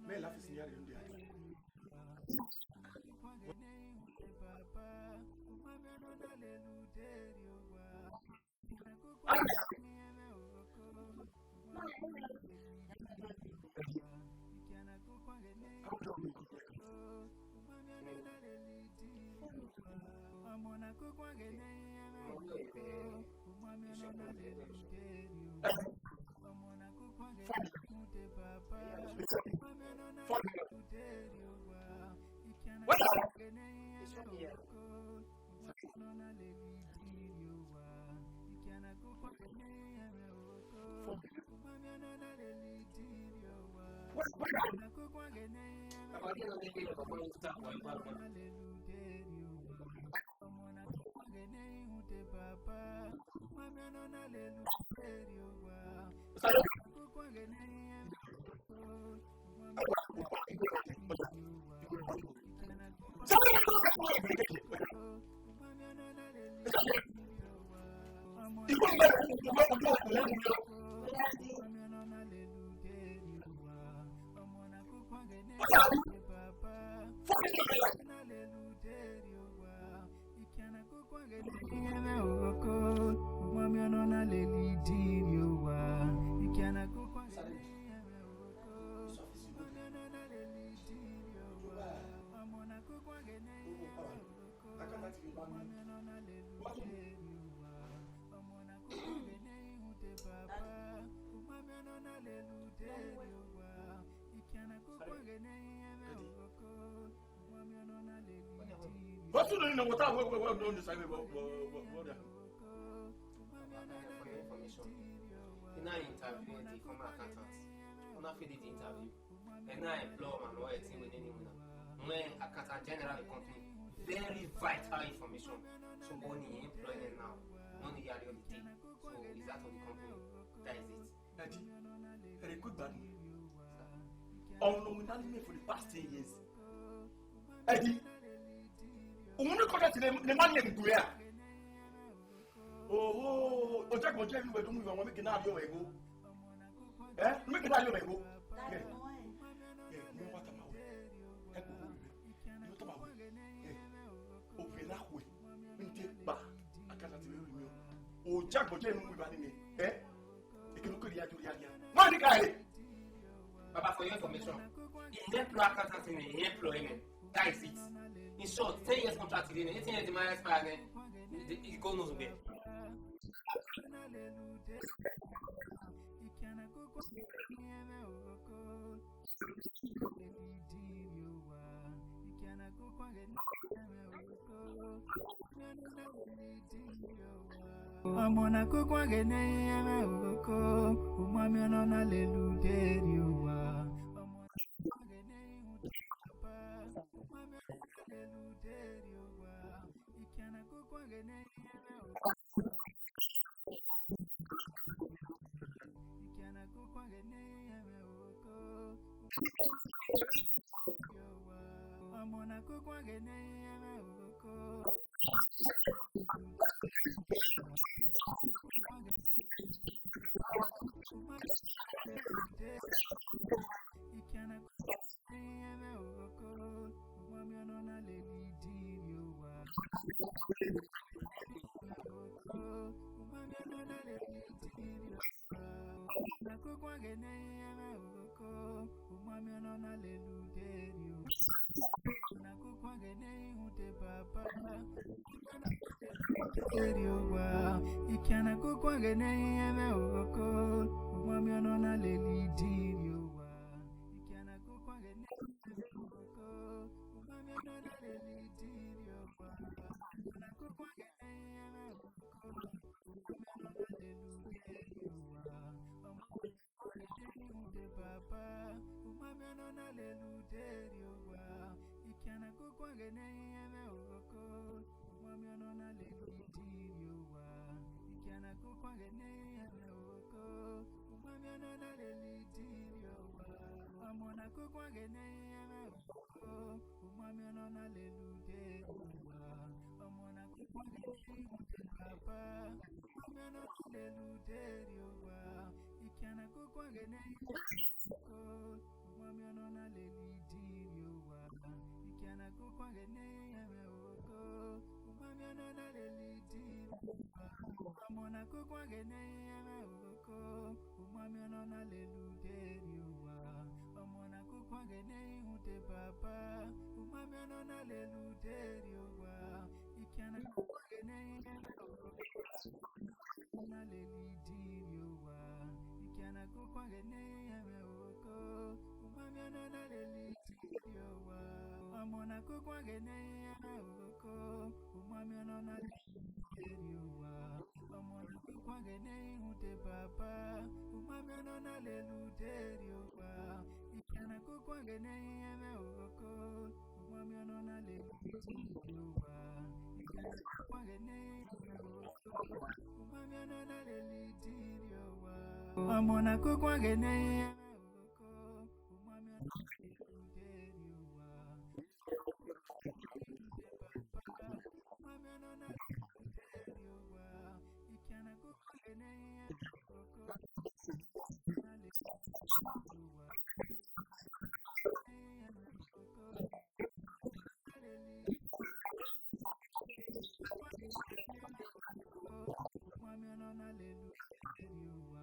Mẹ la fisi ya rhie ndia. Otu nọ ni na wọta wẹ wẹ wẹ wẹ wẹ wẹ wẹ wẹ wẹ. Ina interview the former accountant. Una fit the interview. And now I employ man or a team with anyone. When accountant general company, very vital information. So when he employ them now, no need to the thing. So is that of the company? That is it. Daddy, very quick bad. Ọmọ ne winna ni mẹ for the past ten years. Ẹdi, uwẹ ne contract ne, ne ma ne gu ya. Oho, ọjọgbọn jẹ inu wẹ do mu ivẹ, ọmọ mi gina ariọ wẹ igho. Eh, mi gina ariọ wẹ igho. Yeah. Yeah, mi wa tama wẹ. Ẹ kò wẹ. Mi tama wẹ. Yeah. Ovie na khuẹ. Nte ba. Akata ti vbe ru mi o. Ọjọgbọn jẹ inu wẹ ba ni mẹ. Eh? Ekene okere ya do ya ya. Ma ni ka re. Baba, for your information, he employ accountant in, he employ him. That is it. In short, ten years contract in, eighteen years the man expire, then the, the, he go no there. Ọmọ na koko aghene ẹmwẹ oko, umwamiọn nọ na lele ude rrie owa. Ọmọ na koko aghene ẹmwẹ oko, umwamiọn nọ na lele ude rrie owa. Ikiana koko aghene ẹmwẹ oko. Ikiana koko aghene ẹmwẹ oko. Ọmọ na koko aghene ẹmwẹ oko. Ikiana koko aghene ẹmwẹ oko. Umwamiọn nọ na lele ude rrie owa. Umwamiọn nọ na lele ude rrie owa. Na koko aghene ẹmwẹ oko, umwamiọn nọ na lele ude rrie owa. Na koko aghene ihude baba. Ude rrie owa, ikiana koko aghene ẹmwẹ oko, umwamiọn nọ na lele ude rrie owa. Ikiana koko aghene ẹmwẹ oko, umwamiọn nọ na lele ude rrie owa. Na koko aghene ẹmwẹ oko, umwamiọn nọ na lele ude rrie owa. Ọmọ Ude baba, umwamiọn nọ na lele ude rrie owa. Ikiana koko aghene ẹmwẹ oko, umwamiọn nọ na lele ude rrie owa. Ikiana koko aghene ẹmwẹ oko, umwamiọn nọ na lele ude rrie owa. Ọmọ na koko aghene ẹmwẹ oko, umwamiọn nọ na lele ude rrie owa. Ọmọ na koko aghene ihude baba, umwamiọn nọ na lele ude rrie owa. Ikiana koko aghene ẹmwẹ oko, umwamiọn nọ na lele ude rrie owa. Ikiana koko aghene ẹmwẹ oko, umwamiọn nọ na lele ude rrie owa. Ọmọ na koko aghene ẹmwẹ oko, umwamiọn nọ na lele ude rrie owa. Ọmọ na koko aghene ihude baba, umwamiọn nọ na lele ude rrie owa. Ikiana koko aghene ẹmwẹ oko, na lele ude rrie owa. Ikiana koko aghene ẹmwẹ oko, umwamiọn nọ na lele ude rrie owa. Ọmọ na koko aghene ẹmwẹ oko, umwamiọn nọ na lele ude rrie owa. Ọmọ na koko aghene ihude baba, umwamiọn nọ na lele ude rrie owa. Ikiana koko aghene ẹmwẹ oko, umwamiọn nọ na lele ude rrie owa. Ikiana koko aghene ẹmwẹ oko, umwamiọn nọ na lele ude rrie owa.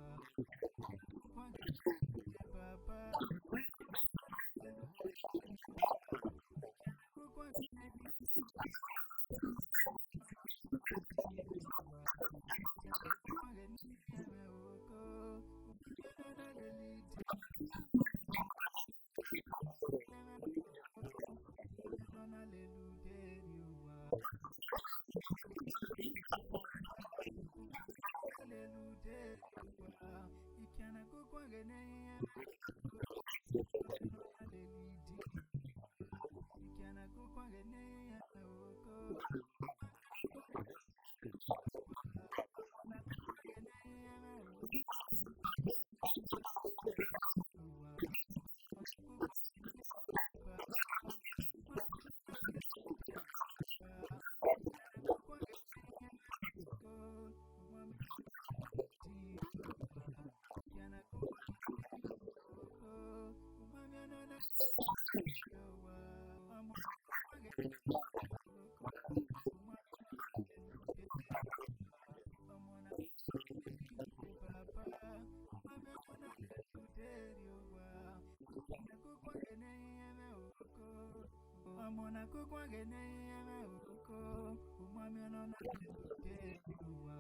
Ọmọ na koko aghene ẹmwẹ oko, umwamiọn nọ na lele ude rrie owa. Ọmọ na koko aghene ẹmwẹ oko, umami ọnọ na lele ude rrie owa.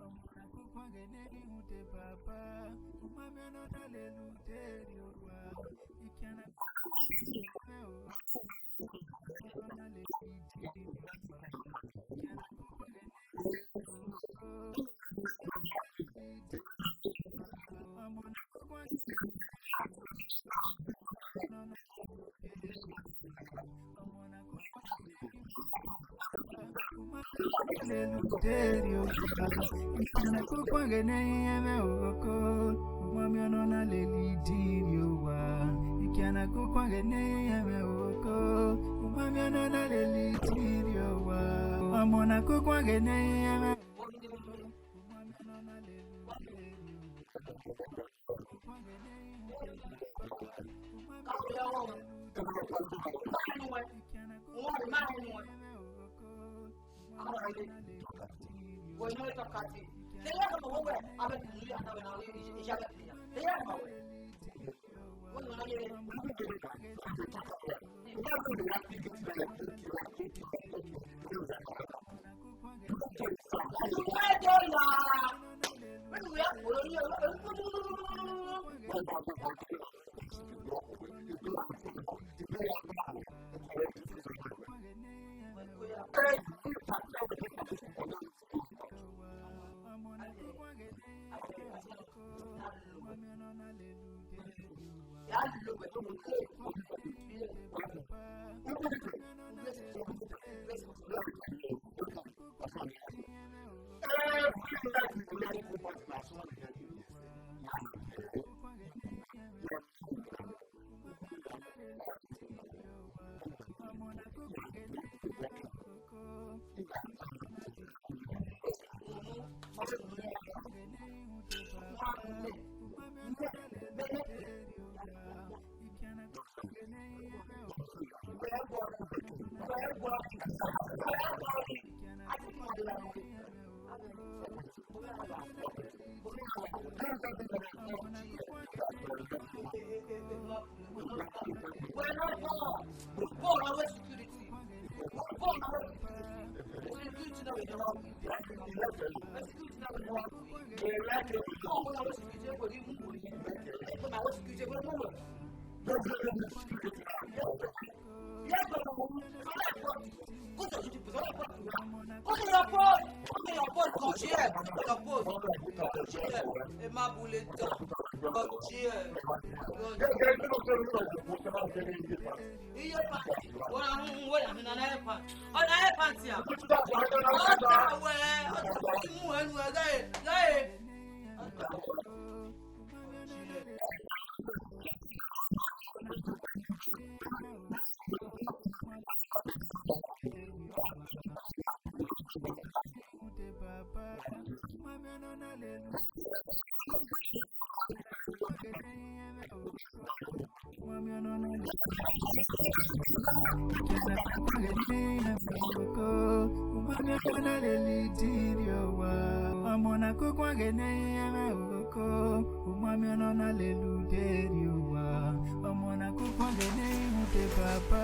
Ọmọ na koko aghene ihunde baba, umami ọnọ na lele ude rrie owa. Ikiana koko aghene ẹmwẹ oko, umami ọnọ na lele ude rrie owa. Ikiana koko aghene ẹmwẹ oko, ọmọ na koko aghene Ikiana koko aghene ẹmwẹ oko, umami ọnọ na lele ude rrie owa. Ikiana koko aghene ẹmwẹ oko, umami ọnọ na lele ude rrie owa. Ọmọ na koko aghene ẹmwẹ oko, umami ọnọ na lele ude rrie owa. Iye pant. Wọ́n á mú wọ́n yà mí nana ẹ̀ pant. Ọ̀nà ẹ̀ pant yà. Ọ̀tá wẹ̀ ọ̀tá wẹ̀ mú ẹnu ẹ̀ gáyé gáyé. Ọmọ na koko aghene ẹmwẹ oko, umami ọnọ na lele ude rrie owa. Ọmọ na koko aghene ihunde baba.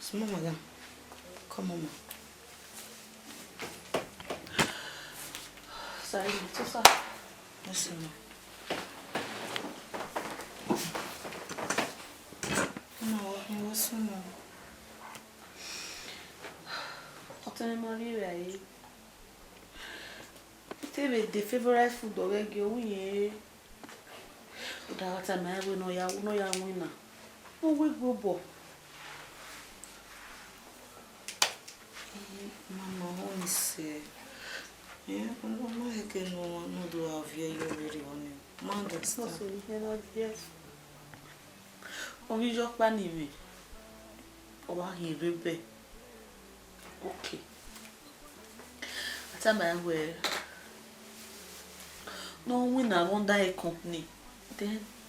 Small madam, come on, ma. Sorry, too far. Yes, ma. Ma, what, what's wrong? Ọtẹn ne ma rhie vbe a re. Te vbe the favorite food ọghe gie owu yẹn re. Uda gha tama ẹn wẹẹ ne ọ ya, ne ọ ya winna, ọ wegbe obọ. Eh, mama, ọ ni sẹ. Eh, ọ ma heke ne ọ, ne ọ do gha viẹ ye vberriọ ni. Ma understand. Ọ ghi ye ọkpa ni mwẹ, ọ wa hin rre bẹẹ. Okay. A tama ẹn wẹẹ, ne ọ winna vbe under a company, then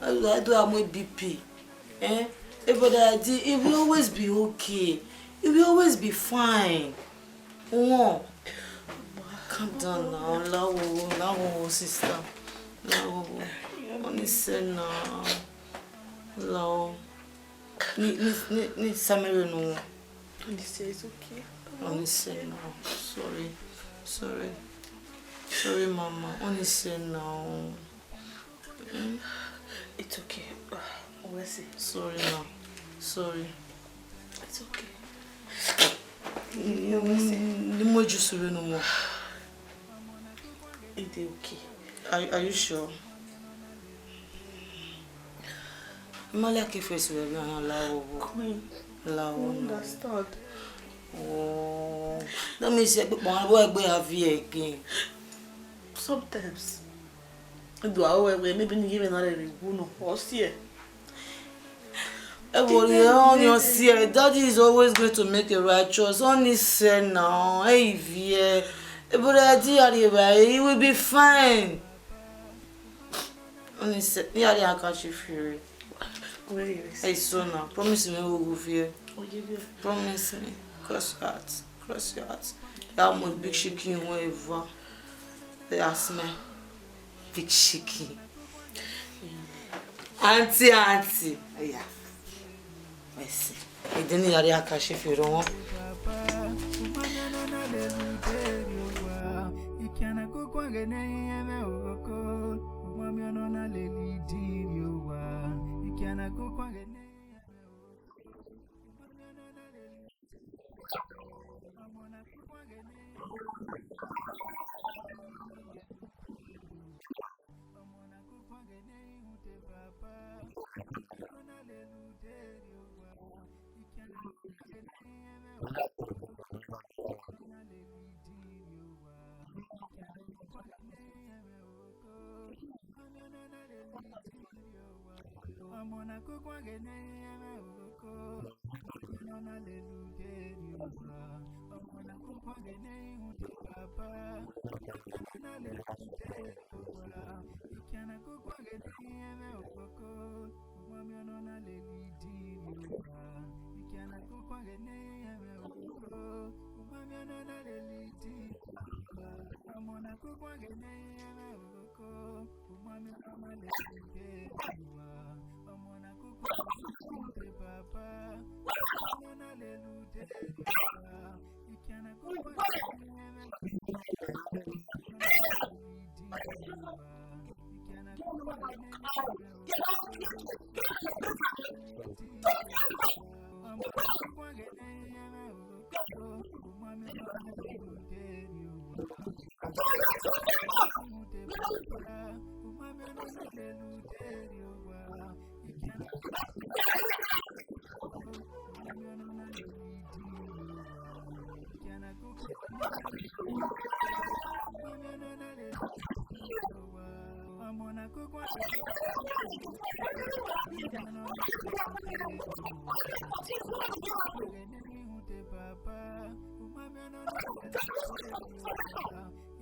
I do have my B P. Eh? Hey, brother, Adi, it will always be okay. It will always be fine. One. Calm down now. Lawo, lawo, sister. Lawo. Honestly now. Lawo. Ni, ni, ni, ni samere no. Honestly, it's okay. Honestly now. Sorry. Sorry. Sorry, mama. Honestly now. It's okay. We'll see. Sorry now. Sorry. It's okay. Mm, the more juice we no more. It's okay. Are, are you sure? Ma like face we be on lawo. Come on. Lawo. Understand. Oh. That means you be on what we have here again. Sometimes. Do I always maybe give another review no or see. Everybody on your see, daddy is always going to make a right choice. Only say now, hey, yeah. But I did, he will be fine. Only say, yeah, I can't feel it. Hey, so now, promise me we will feel. Promise me. Cross your heart. Cross your heart. You have my big chicken wherever. They ask me. Big chicken. Auntie, auntie. Yeah. Mercy. Edeni yari akashi firo wọn. Ọmọ na koko agene ẹmwẹ oko, ọmọ na lele ude rrie owa. Ọmọ na koko agene ihu de papa, ọmọ na lele ude rrie owa. Ikiana koko agene ẹmwẹ oko, umami ọnọ na lele idi rrie owa. Ikiana koko agene ẹmwẹ oko, umami ọnọ na lele idi rrie owa. Ọmọ na koko agene ẹmwẹ oko, umami ọnọ na lele ude rrie owa. Ọmọ na koko agene ihu de papa, umami ọnọ na lele ude rrie owa. Ikiana koko agene ẹmwẹ oko, umami ọnọ na lele idi rrie owa.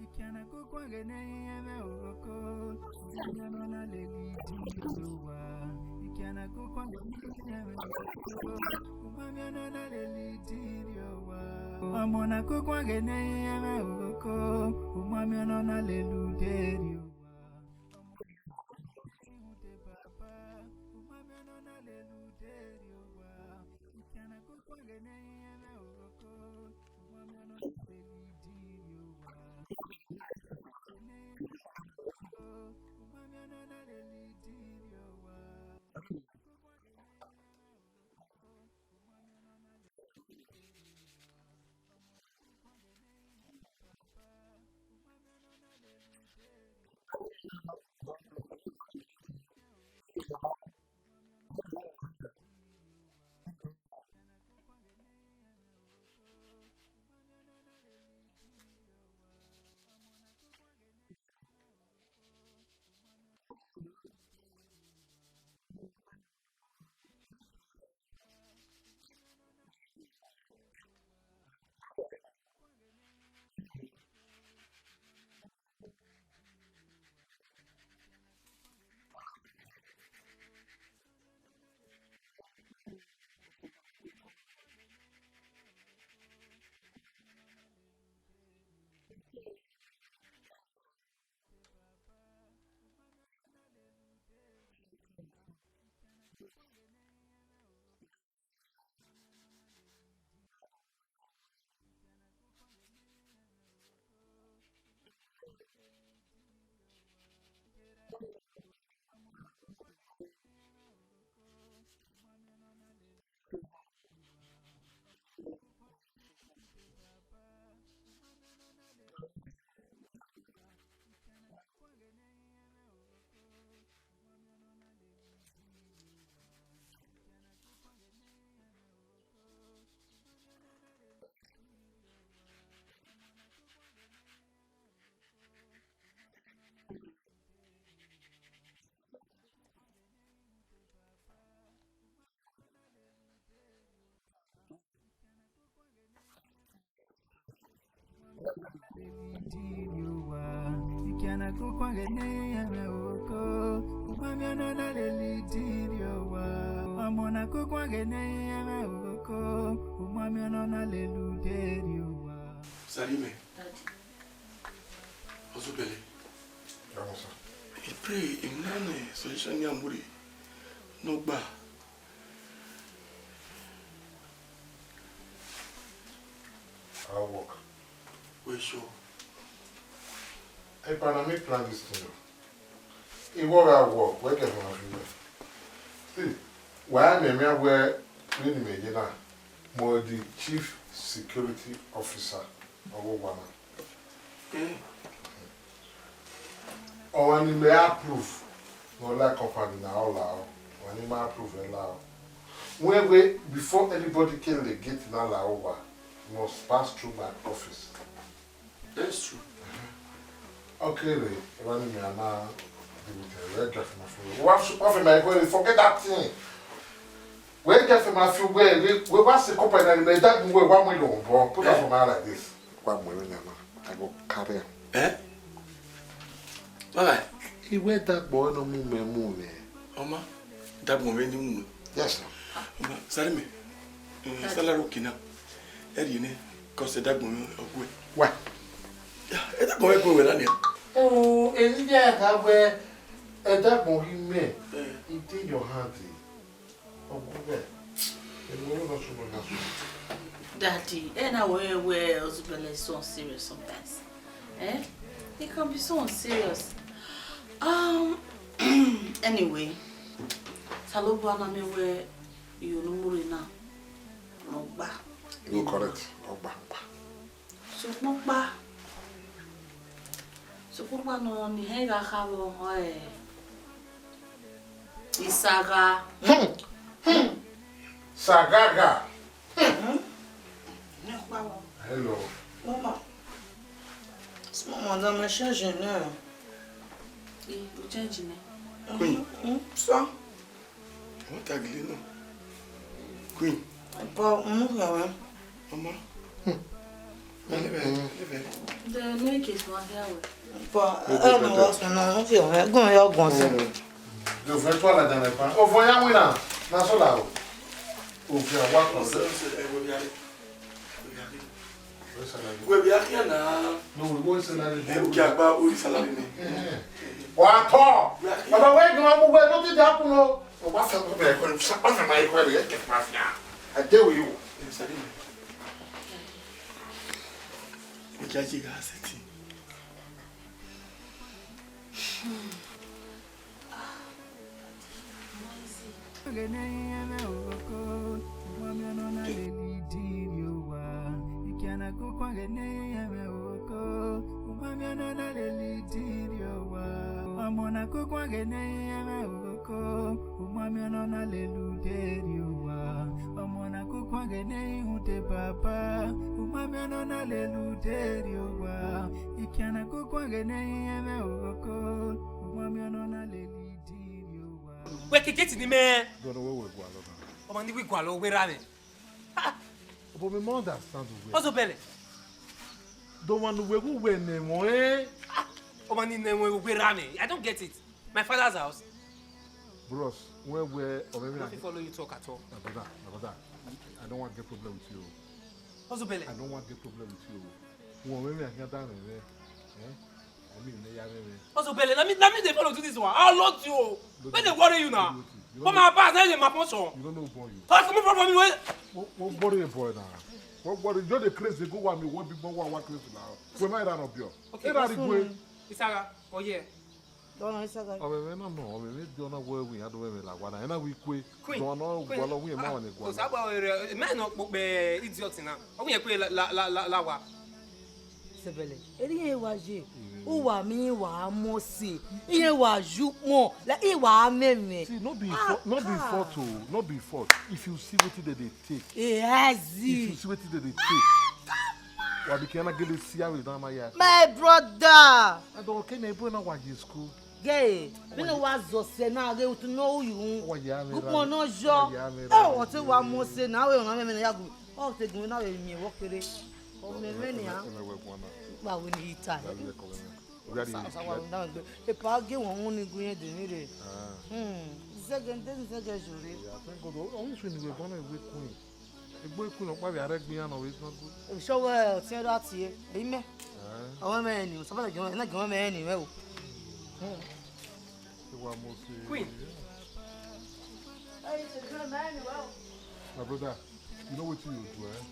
Ikiana koko agene ẹmwẹ oko, umami ọnọ na lele idi rrie owa. Ikiana koko agene ẹmwẹ oko, umami ọnọ na lele idi rrie owa. Ọmọ na koko agene ẹmwẹ oko, umami ọnọ na lele ude rrie owa. Ọmọ na koko agene ihu de papa, Salime. Daddy. Ọzọbẹlẹ. Yawọ, sir. I pray, emwi na ne suggestion ne a mu rre, ne ọ gba. I'll work. Well, sure. Hey, but I make plan this thing, though. Iwọ gha work, wẹ kẹ fọnrọn fi wẹ. See, wẹ a miẹn miẹn wẹ vbene imẹ ye na, mẹ the chief security officer ọghe owa na. Eh. Ọmwa ne imẹ approve ne ọ la company na, ọ la ọ. Ọmwa ne ima approve, ẹ la ọ. Wẹ wẹ, before anybody can le gate na la owa, must pass through my office. That's true. Okay, rẹ, eva ni mi a na deal with, ẹ, wẹ girlfriend ma fi wẹ. Wa fi, wa fi ma equal, forget that thing. Wẹ girlfriend ma fi wẹ, wẹ, wẹ wa se couple na, mẹ dad mu wẹ, wa mu lo bo. Put that for my hand like this. Wa mu ẹmwẹ na, I go carry am. Eh? Baba. Iwẹ dagbọn no mu mẹ mu mẹ. Ọma, dagbọn vbe ni mu. Yes, sir. Ọma, Salime. Eh, salary oke na. Ẹ rhie nẹ, cause ẹdagbọn mwẹ ọ gue. Why? Ẹdagbọn mwẹ gue wẹ lania. Oh, Elijah ka wẹ ẹdagbọn ghi mẹ, eh, it in your hand. Ọ gue wẹ. Ẹ wẹ na so na so. Daddy, ẹ na wẹ wẹ Ozubele is so unserious sometimes. Eh? He can be so unserious. Um, anyway, Osanobua na miẹn wẹ iyo ne u mu rre na, ne ọ gba. You correct. Ọ gba, ọ gba. Sokpan ọkpa, sokpan ọkpa nọ ne irẹn gha kha vbe ọmọ, eh, Isagha. Hmm. Hmm. Sagagha. Hmm. Hello. Mama. Small madam, I change your name. Eh, you change your name? Queen. Hmm? So? Wọ́n ta gele náà. Queen. But, mm, yeah, well. Ọmọ. Hmm. Lẹ́bẹ̀ẹ́, lẹ́bẹ̀ẹ́. The naked one here, well. But, I don't know what's going on. Okay, well, go on, y'all go on, sir. Hmm. Yo fẹ́ tó àlàjà rẹ̀ pa. Ọ̀fọ̀ ya wí náà. Na sọ la o. Òfin àwa kan. Ọ̀sẹ̀, ọ̀sẹ̀, ẹ wo bí a rí. Wẹ bi a khian na. No, we want salary. Ẹ, o ki a gba ori salary ni. Wa tọ. Baba, wẹ gan mu wẹ no ti da kun o. Ọ wa fẹ ọmọ ẹkọ, ọ wa fẹ ọmọ ẹkọ rẹ, ẹ kẹ fẹ ma fia. I dey with you. Yes, I dey. Ẹ jẹ́ a jẹ gha sẹtin. Ọmọ na koko aghe ne iye mwẹ oko, umami ọnọ na lele ude rrie owa. Ọmọ na koko aghe ne iye uhunmwu te papa, umami ọnọ na lele ude rrie owa. Ikian na koko aghe ne iye mwẹ oko, umami ọnọ na lele ude rrie owa. Wẹ ke gate ni mẹ. Dọnọ wẹ wẹ gualọ na. Ọmọ ni wẹ gualọ wẹ ra mwẹ. Obọ, mi ma understand uwẹ. Ọzobẹlẹ. Do ọmwa ne uwẹ wu wẹ ne ẹmwẹ ọnrẹn? Ọmwa ni ne ẹmwẹ uwẹ ra mwẹ. I don't get it. My father's house. Bros, wẹ wẹ ọmwẹ mwẹ. I don't fit follow you talk at all. My brother, my brother, I don't want get problem with you. Ọzobẹlẹ. I don't want get problem with you. Wẹ ọmwẹ mwẹ, I can't die, man. Eh? Ọzobẹlẹ, na me, na me dey follow do this one. I love you o. Wey dey worry you na? But my papa na dey my portion. You don't know boy you. Talk to me from me wey. What, what worry a boy now? What worry? You dey crazy go wa mi, what big boy wa wa crazy now. Wẹ ma ra no bio. Okay, era ri gbe. Isaga, oh yeah. Dọnọ Isaga. Ọmwẹ mwẹ na nọ, ọmwẹ mwẹ dọnọ wẹ wi ya do mwẹ la wa na. Ena wi kue. Queen. Dọnọ Queen. Wọlọ wi ma wa ne gua. Osagba ere, me no kpokpe idiot na. Ọ wi kue la, la, la, la, la wa. Sebele, eri iran wa ye, uwa miẹn wa mose, iran wa ye ukpọn, like, iran wa mẹmẹ. See, no be fault, no be fault o, no be fault. If you see wetin dem dey take, easy. If you see wetin dem dey take, wa be kiana gele si awe dan ma ya. My brother. I don't care na, boy na wa ye school. Gay, mi no wa zọ sẹ na ghe utu no yu. Wa ya mi. Gukpọn nọ yọ. Wa ya mi. Ẹ, ọ te wa mose na, wẹ ọna mẹmẹ na ya gu. Ọ te gun na wẹ mi wọ kere. Ọ mẹmẹ ni a. Ẹ mẹ wẹ guan na. Gba wẹ ni ita. Sa, sa wa da gbe. E pa ge wọn wọn ni gun yẹn de mi re. Ah. Hmm. Zẹgẹ nde zẹgẹ jore. Yeah, thank God. Ọ wi su ni wẹ guan na wẹ kun. Egbe ikun nọ kpa vbe a rẹ gbe iran nọ vbe isan gu. Oshọ wẹ ọtiẹn ra tie, eyi mẹ. Eh. Ọmwẹ mwẹ ni, osaba na gẹmwẹ, na gẹmwẹ mwẹ ni mwẹ o. Hmm. Ewa mo se. Queen. Hey, so gẹmwẹ mwẹ ni mwẹ o. My brother, you know wetin you do, eh?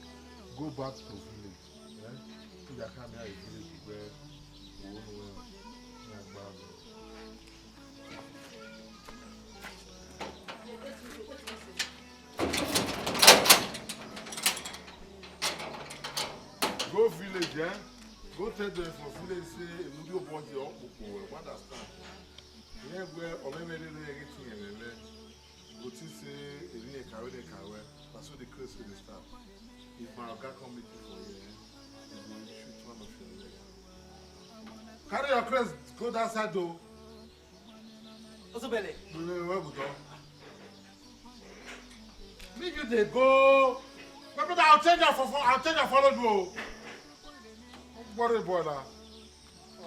Go back to village, eh? You can come here, village where you won't know. Go village, eh? Go tell them for village say Enudio Bondi or Kpokpo, eh, what understand? Yeah, well, or maybe they don't get to them. Go to say, if you can't, they can't, well, that's what the crazy will start. If my guy come meet you for here, eh? He will shoot one of your leg. Carry your craze, go that side though. Osubele. Make you dey go. My brother, I'll change and fo-, fo-, I'll change and follow you o. Don't worry, brother.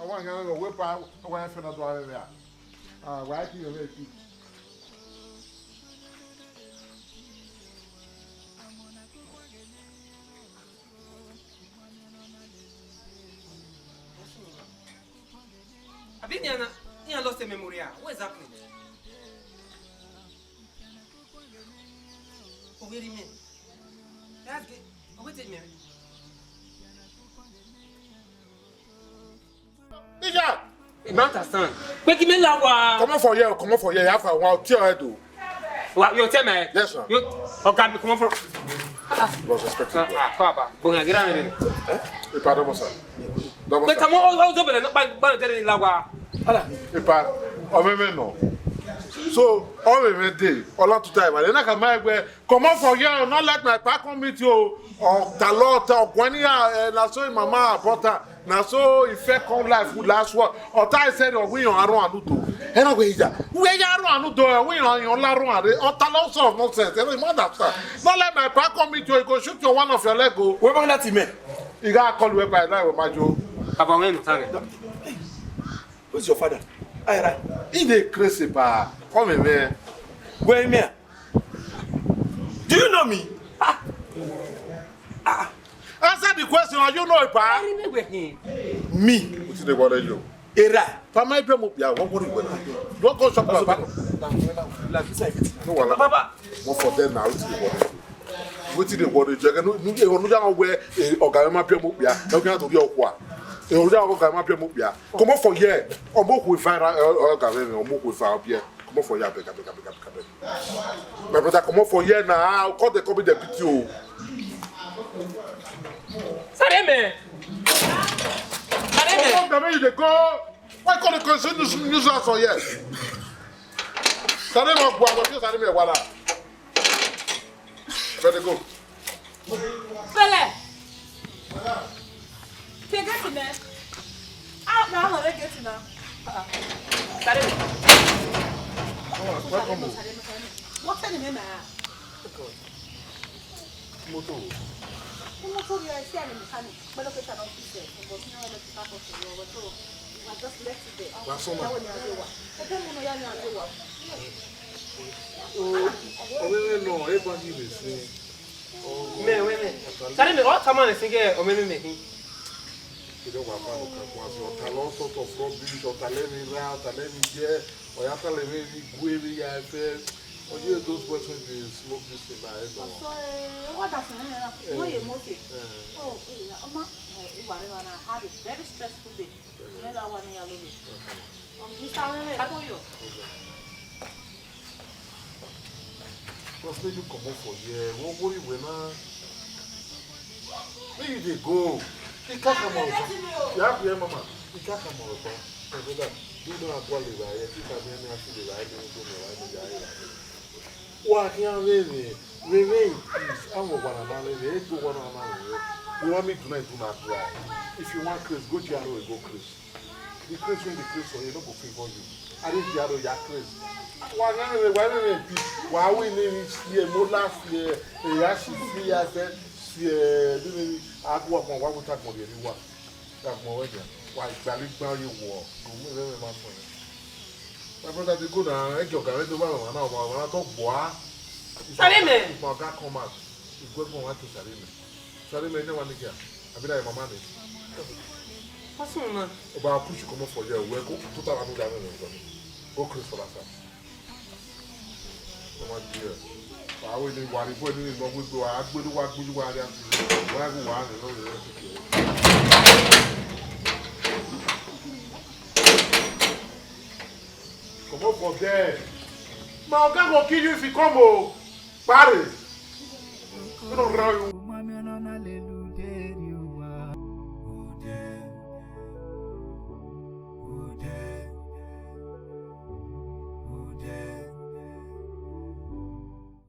I want to go wait for, I want to find out where we are. Ah, why can't you wait? Abi iran na, iran lost a memory, ah? What is happening? Oweri mẹ. That's good. Oh, wait a minute. Ija! You don't understand. Make him la wa. Comot for here, comot for here. You have a one tear head o. Wa, you tear my head? Yes, sir. You, okay, me comot from. He was expecting. Ah, ah, come on, boy, get out of here. Eh? Hey, pardon, sir. Double, sir. Come on, oh, oh, double, no, but, but, get in la wa. Hey, pa, ọmọ mi nọ. So, ọmọ mi dey, ọlá tuta ìwà. Ẹ na ka ma ẹgbẹ́, comot for here, not let my pa come meet you. Ọ ta lọ, ta ọgwani ya, eh, na so mama abọta. Na so ife come life with last word. Ọta ise rẹ ọwọ iyan arun anu do. Ẹ na wẹ ya. Wẹ ya arun anu do, ọwọ iyan iyan la arun are. Ọta lọ sort of nonsense. Ẹ na, you understand? Not let my pa come meet you, he go shoot you one of your leg o. Wẹ bọ na ti mẹ. He ga call you by line with my jo. Baba, wẹ no tare. Where's your father? Ayara. He dey crazy, pa. Come here, man. Where him here? Do you know me? Ah. Ah. Answer the question, are you know, pa? I remember him. Me? Wetin dey worry you? Era, fa ma biẹ mu okpia, wọ worry wẹ na. No go shop, papa. No wala. Baba. Mo for them now, wetin dey worry you? Wetin dey worry you? Ẹgẹ nu, nu, ehọ nu ya wẹ, eh, ọga mwẹ ma biẹ mu okpia. Ẹ gha to ri ọkua. Ehọ nu ya wẹ ọga mwẹ ma biẹ mu okpia. Comot for here. Ọmọ okhuo eva ra, eh, ọga mwẹ, ọmọ okhuo eva biẹ. Comot for here, abeg, abeg, abeg, abeg, abeg. My brother, comot for here now. Call the, call me the P T O. Sare mẹ. Sare mẹ. Come on, you dey go. Why call the concern news, news house for here? Sare mẹ, go, go, Sare mẹ, wala. Better go. Pẹlẹ. Ke gate mẹ. Ah, na họrẹ gate na. Ah, ah. Sare mẹ. Welcome. Sare mẹ, sare mẹ. What's the name, ma? Motor. Motor, yeah, I see a mechanic. But okay, I don't fix it. But you know, I like to pack up the road, so I just left it there. Wa sọ ma. That one, yeah, they were. I don't know, yeah, yeah, they were. Oh, oh, no, no, no, eh, but he dey say, oh, mẹ, wẹ mẹ. Sare mẹ, ọ tama nẹ sẹ gẹ, ọ mẹ mẹ mẹ hin. Kede wa fa no ka kwa so, ọta lọ sort of rubbish, ọta lẹ vbe ra, ọta lẹ vbe ye, ọ ya ta lẹ vbe gu vbe ya fẹ. All those boys wey dey smoke this thing na, eh, no. So, eh, what does it mean? No, you must say. Eh. Oh, eh, Oma, eh, you are gonna have a very stressful day. Mẹ gha wa ne iran lele. Mister Rere, come here. Just make you comot for here. Wọ worry wẹ na. Where you dey go? Ikaka ma ọtọ. Ya hear, mama. Ikaka ma ọtọ. My brother, you know how to live here. Think I mean, I feel like I don't know why you are here. Wa khian vbe vbe, vbe vbe in peace. Avbe ọgua na ma vbe vbe, e do ọgua na ma vbe vbe. You want me to not do my cry? If you want craze, go G R O, go craze. The craze wey dey craze for you no go favour you. I dey G R O, ya craze. Wa khian vbe vbe, wa vbe vbe in peace. Wa win ni si e, mo la si e, e ya si si ya se si e, ni ni, a gu wa gbọn, wa gu ta gbọn rhie ni wa. Agbọn wẹ dia, wa gbalẹ igban ye wọ, do mu ẹmwẹ ma sọn. My brother, dey go na, ẹgiẹ ọga mwẹ do vbe ọmwa na, ọmwa, ọmwa na tọ gbua. Sare mẹ. If my oga come out, he go go want to sare mẹ. Sare mẹ, ne wa ni kia. Abi na your mama name. What's wrong, man? Oba push you comot for here. We go put am another name. Go craze for that side. Ọmọ díẹ̀. Wàá wé ní ìwà ní bọ́ọ̀lù nínú ọgbẹ́ gbé wa, agbélé wa gbójú wa rí àti wàá wò wàá rìn lórí rẹ̀. Comot for there. My oga go kill you if you come o. Pare. You don't run you.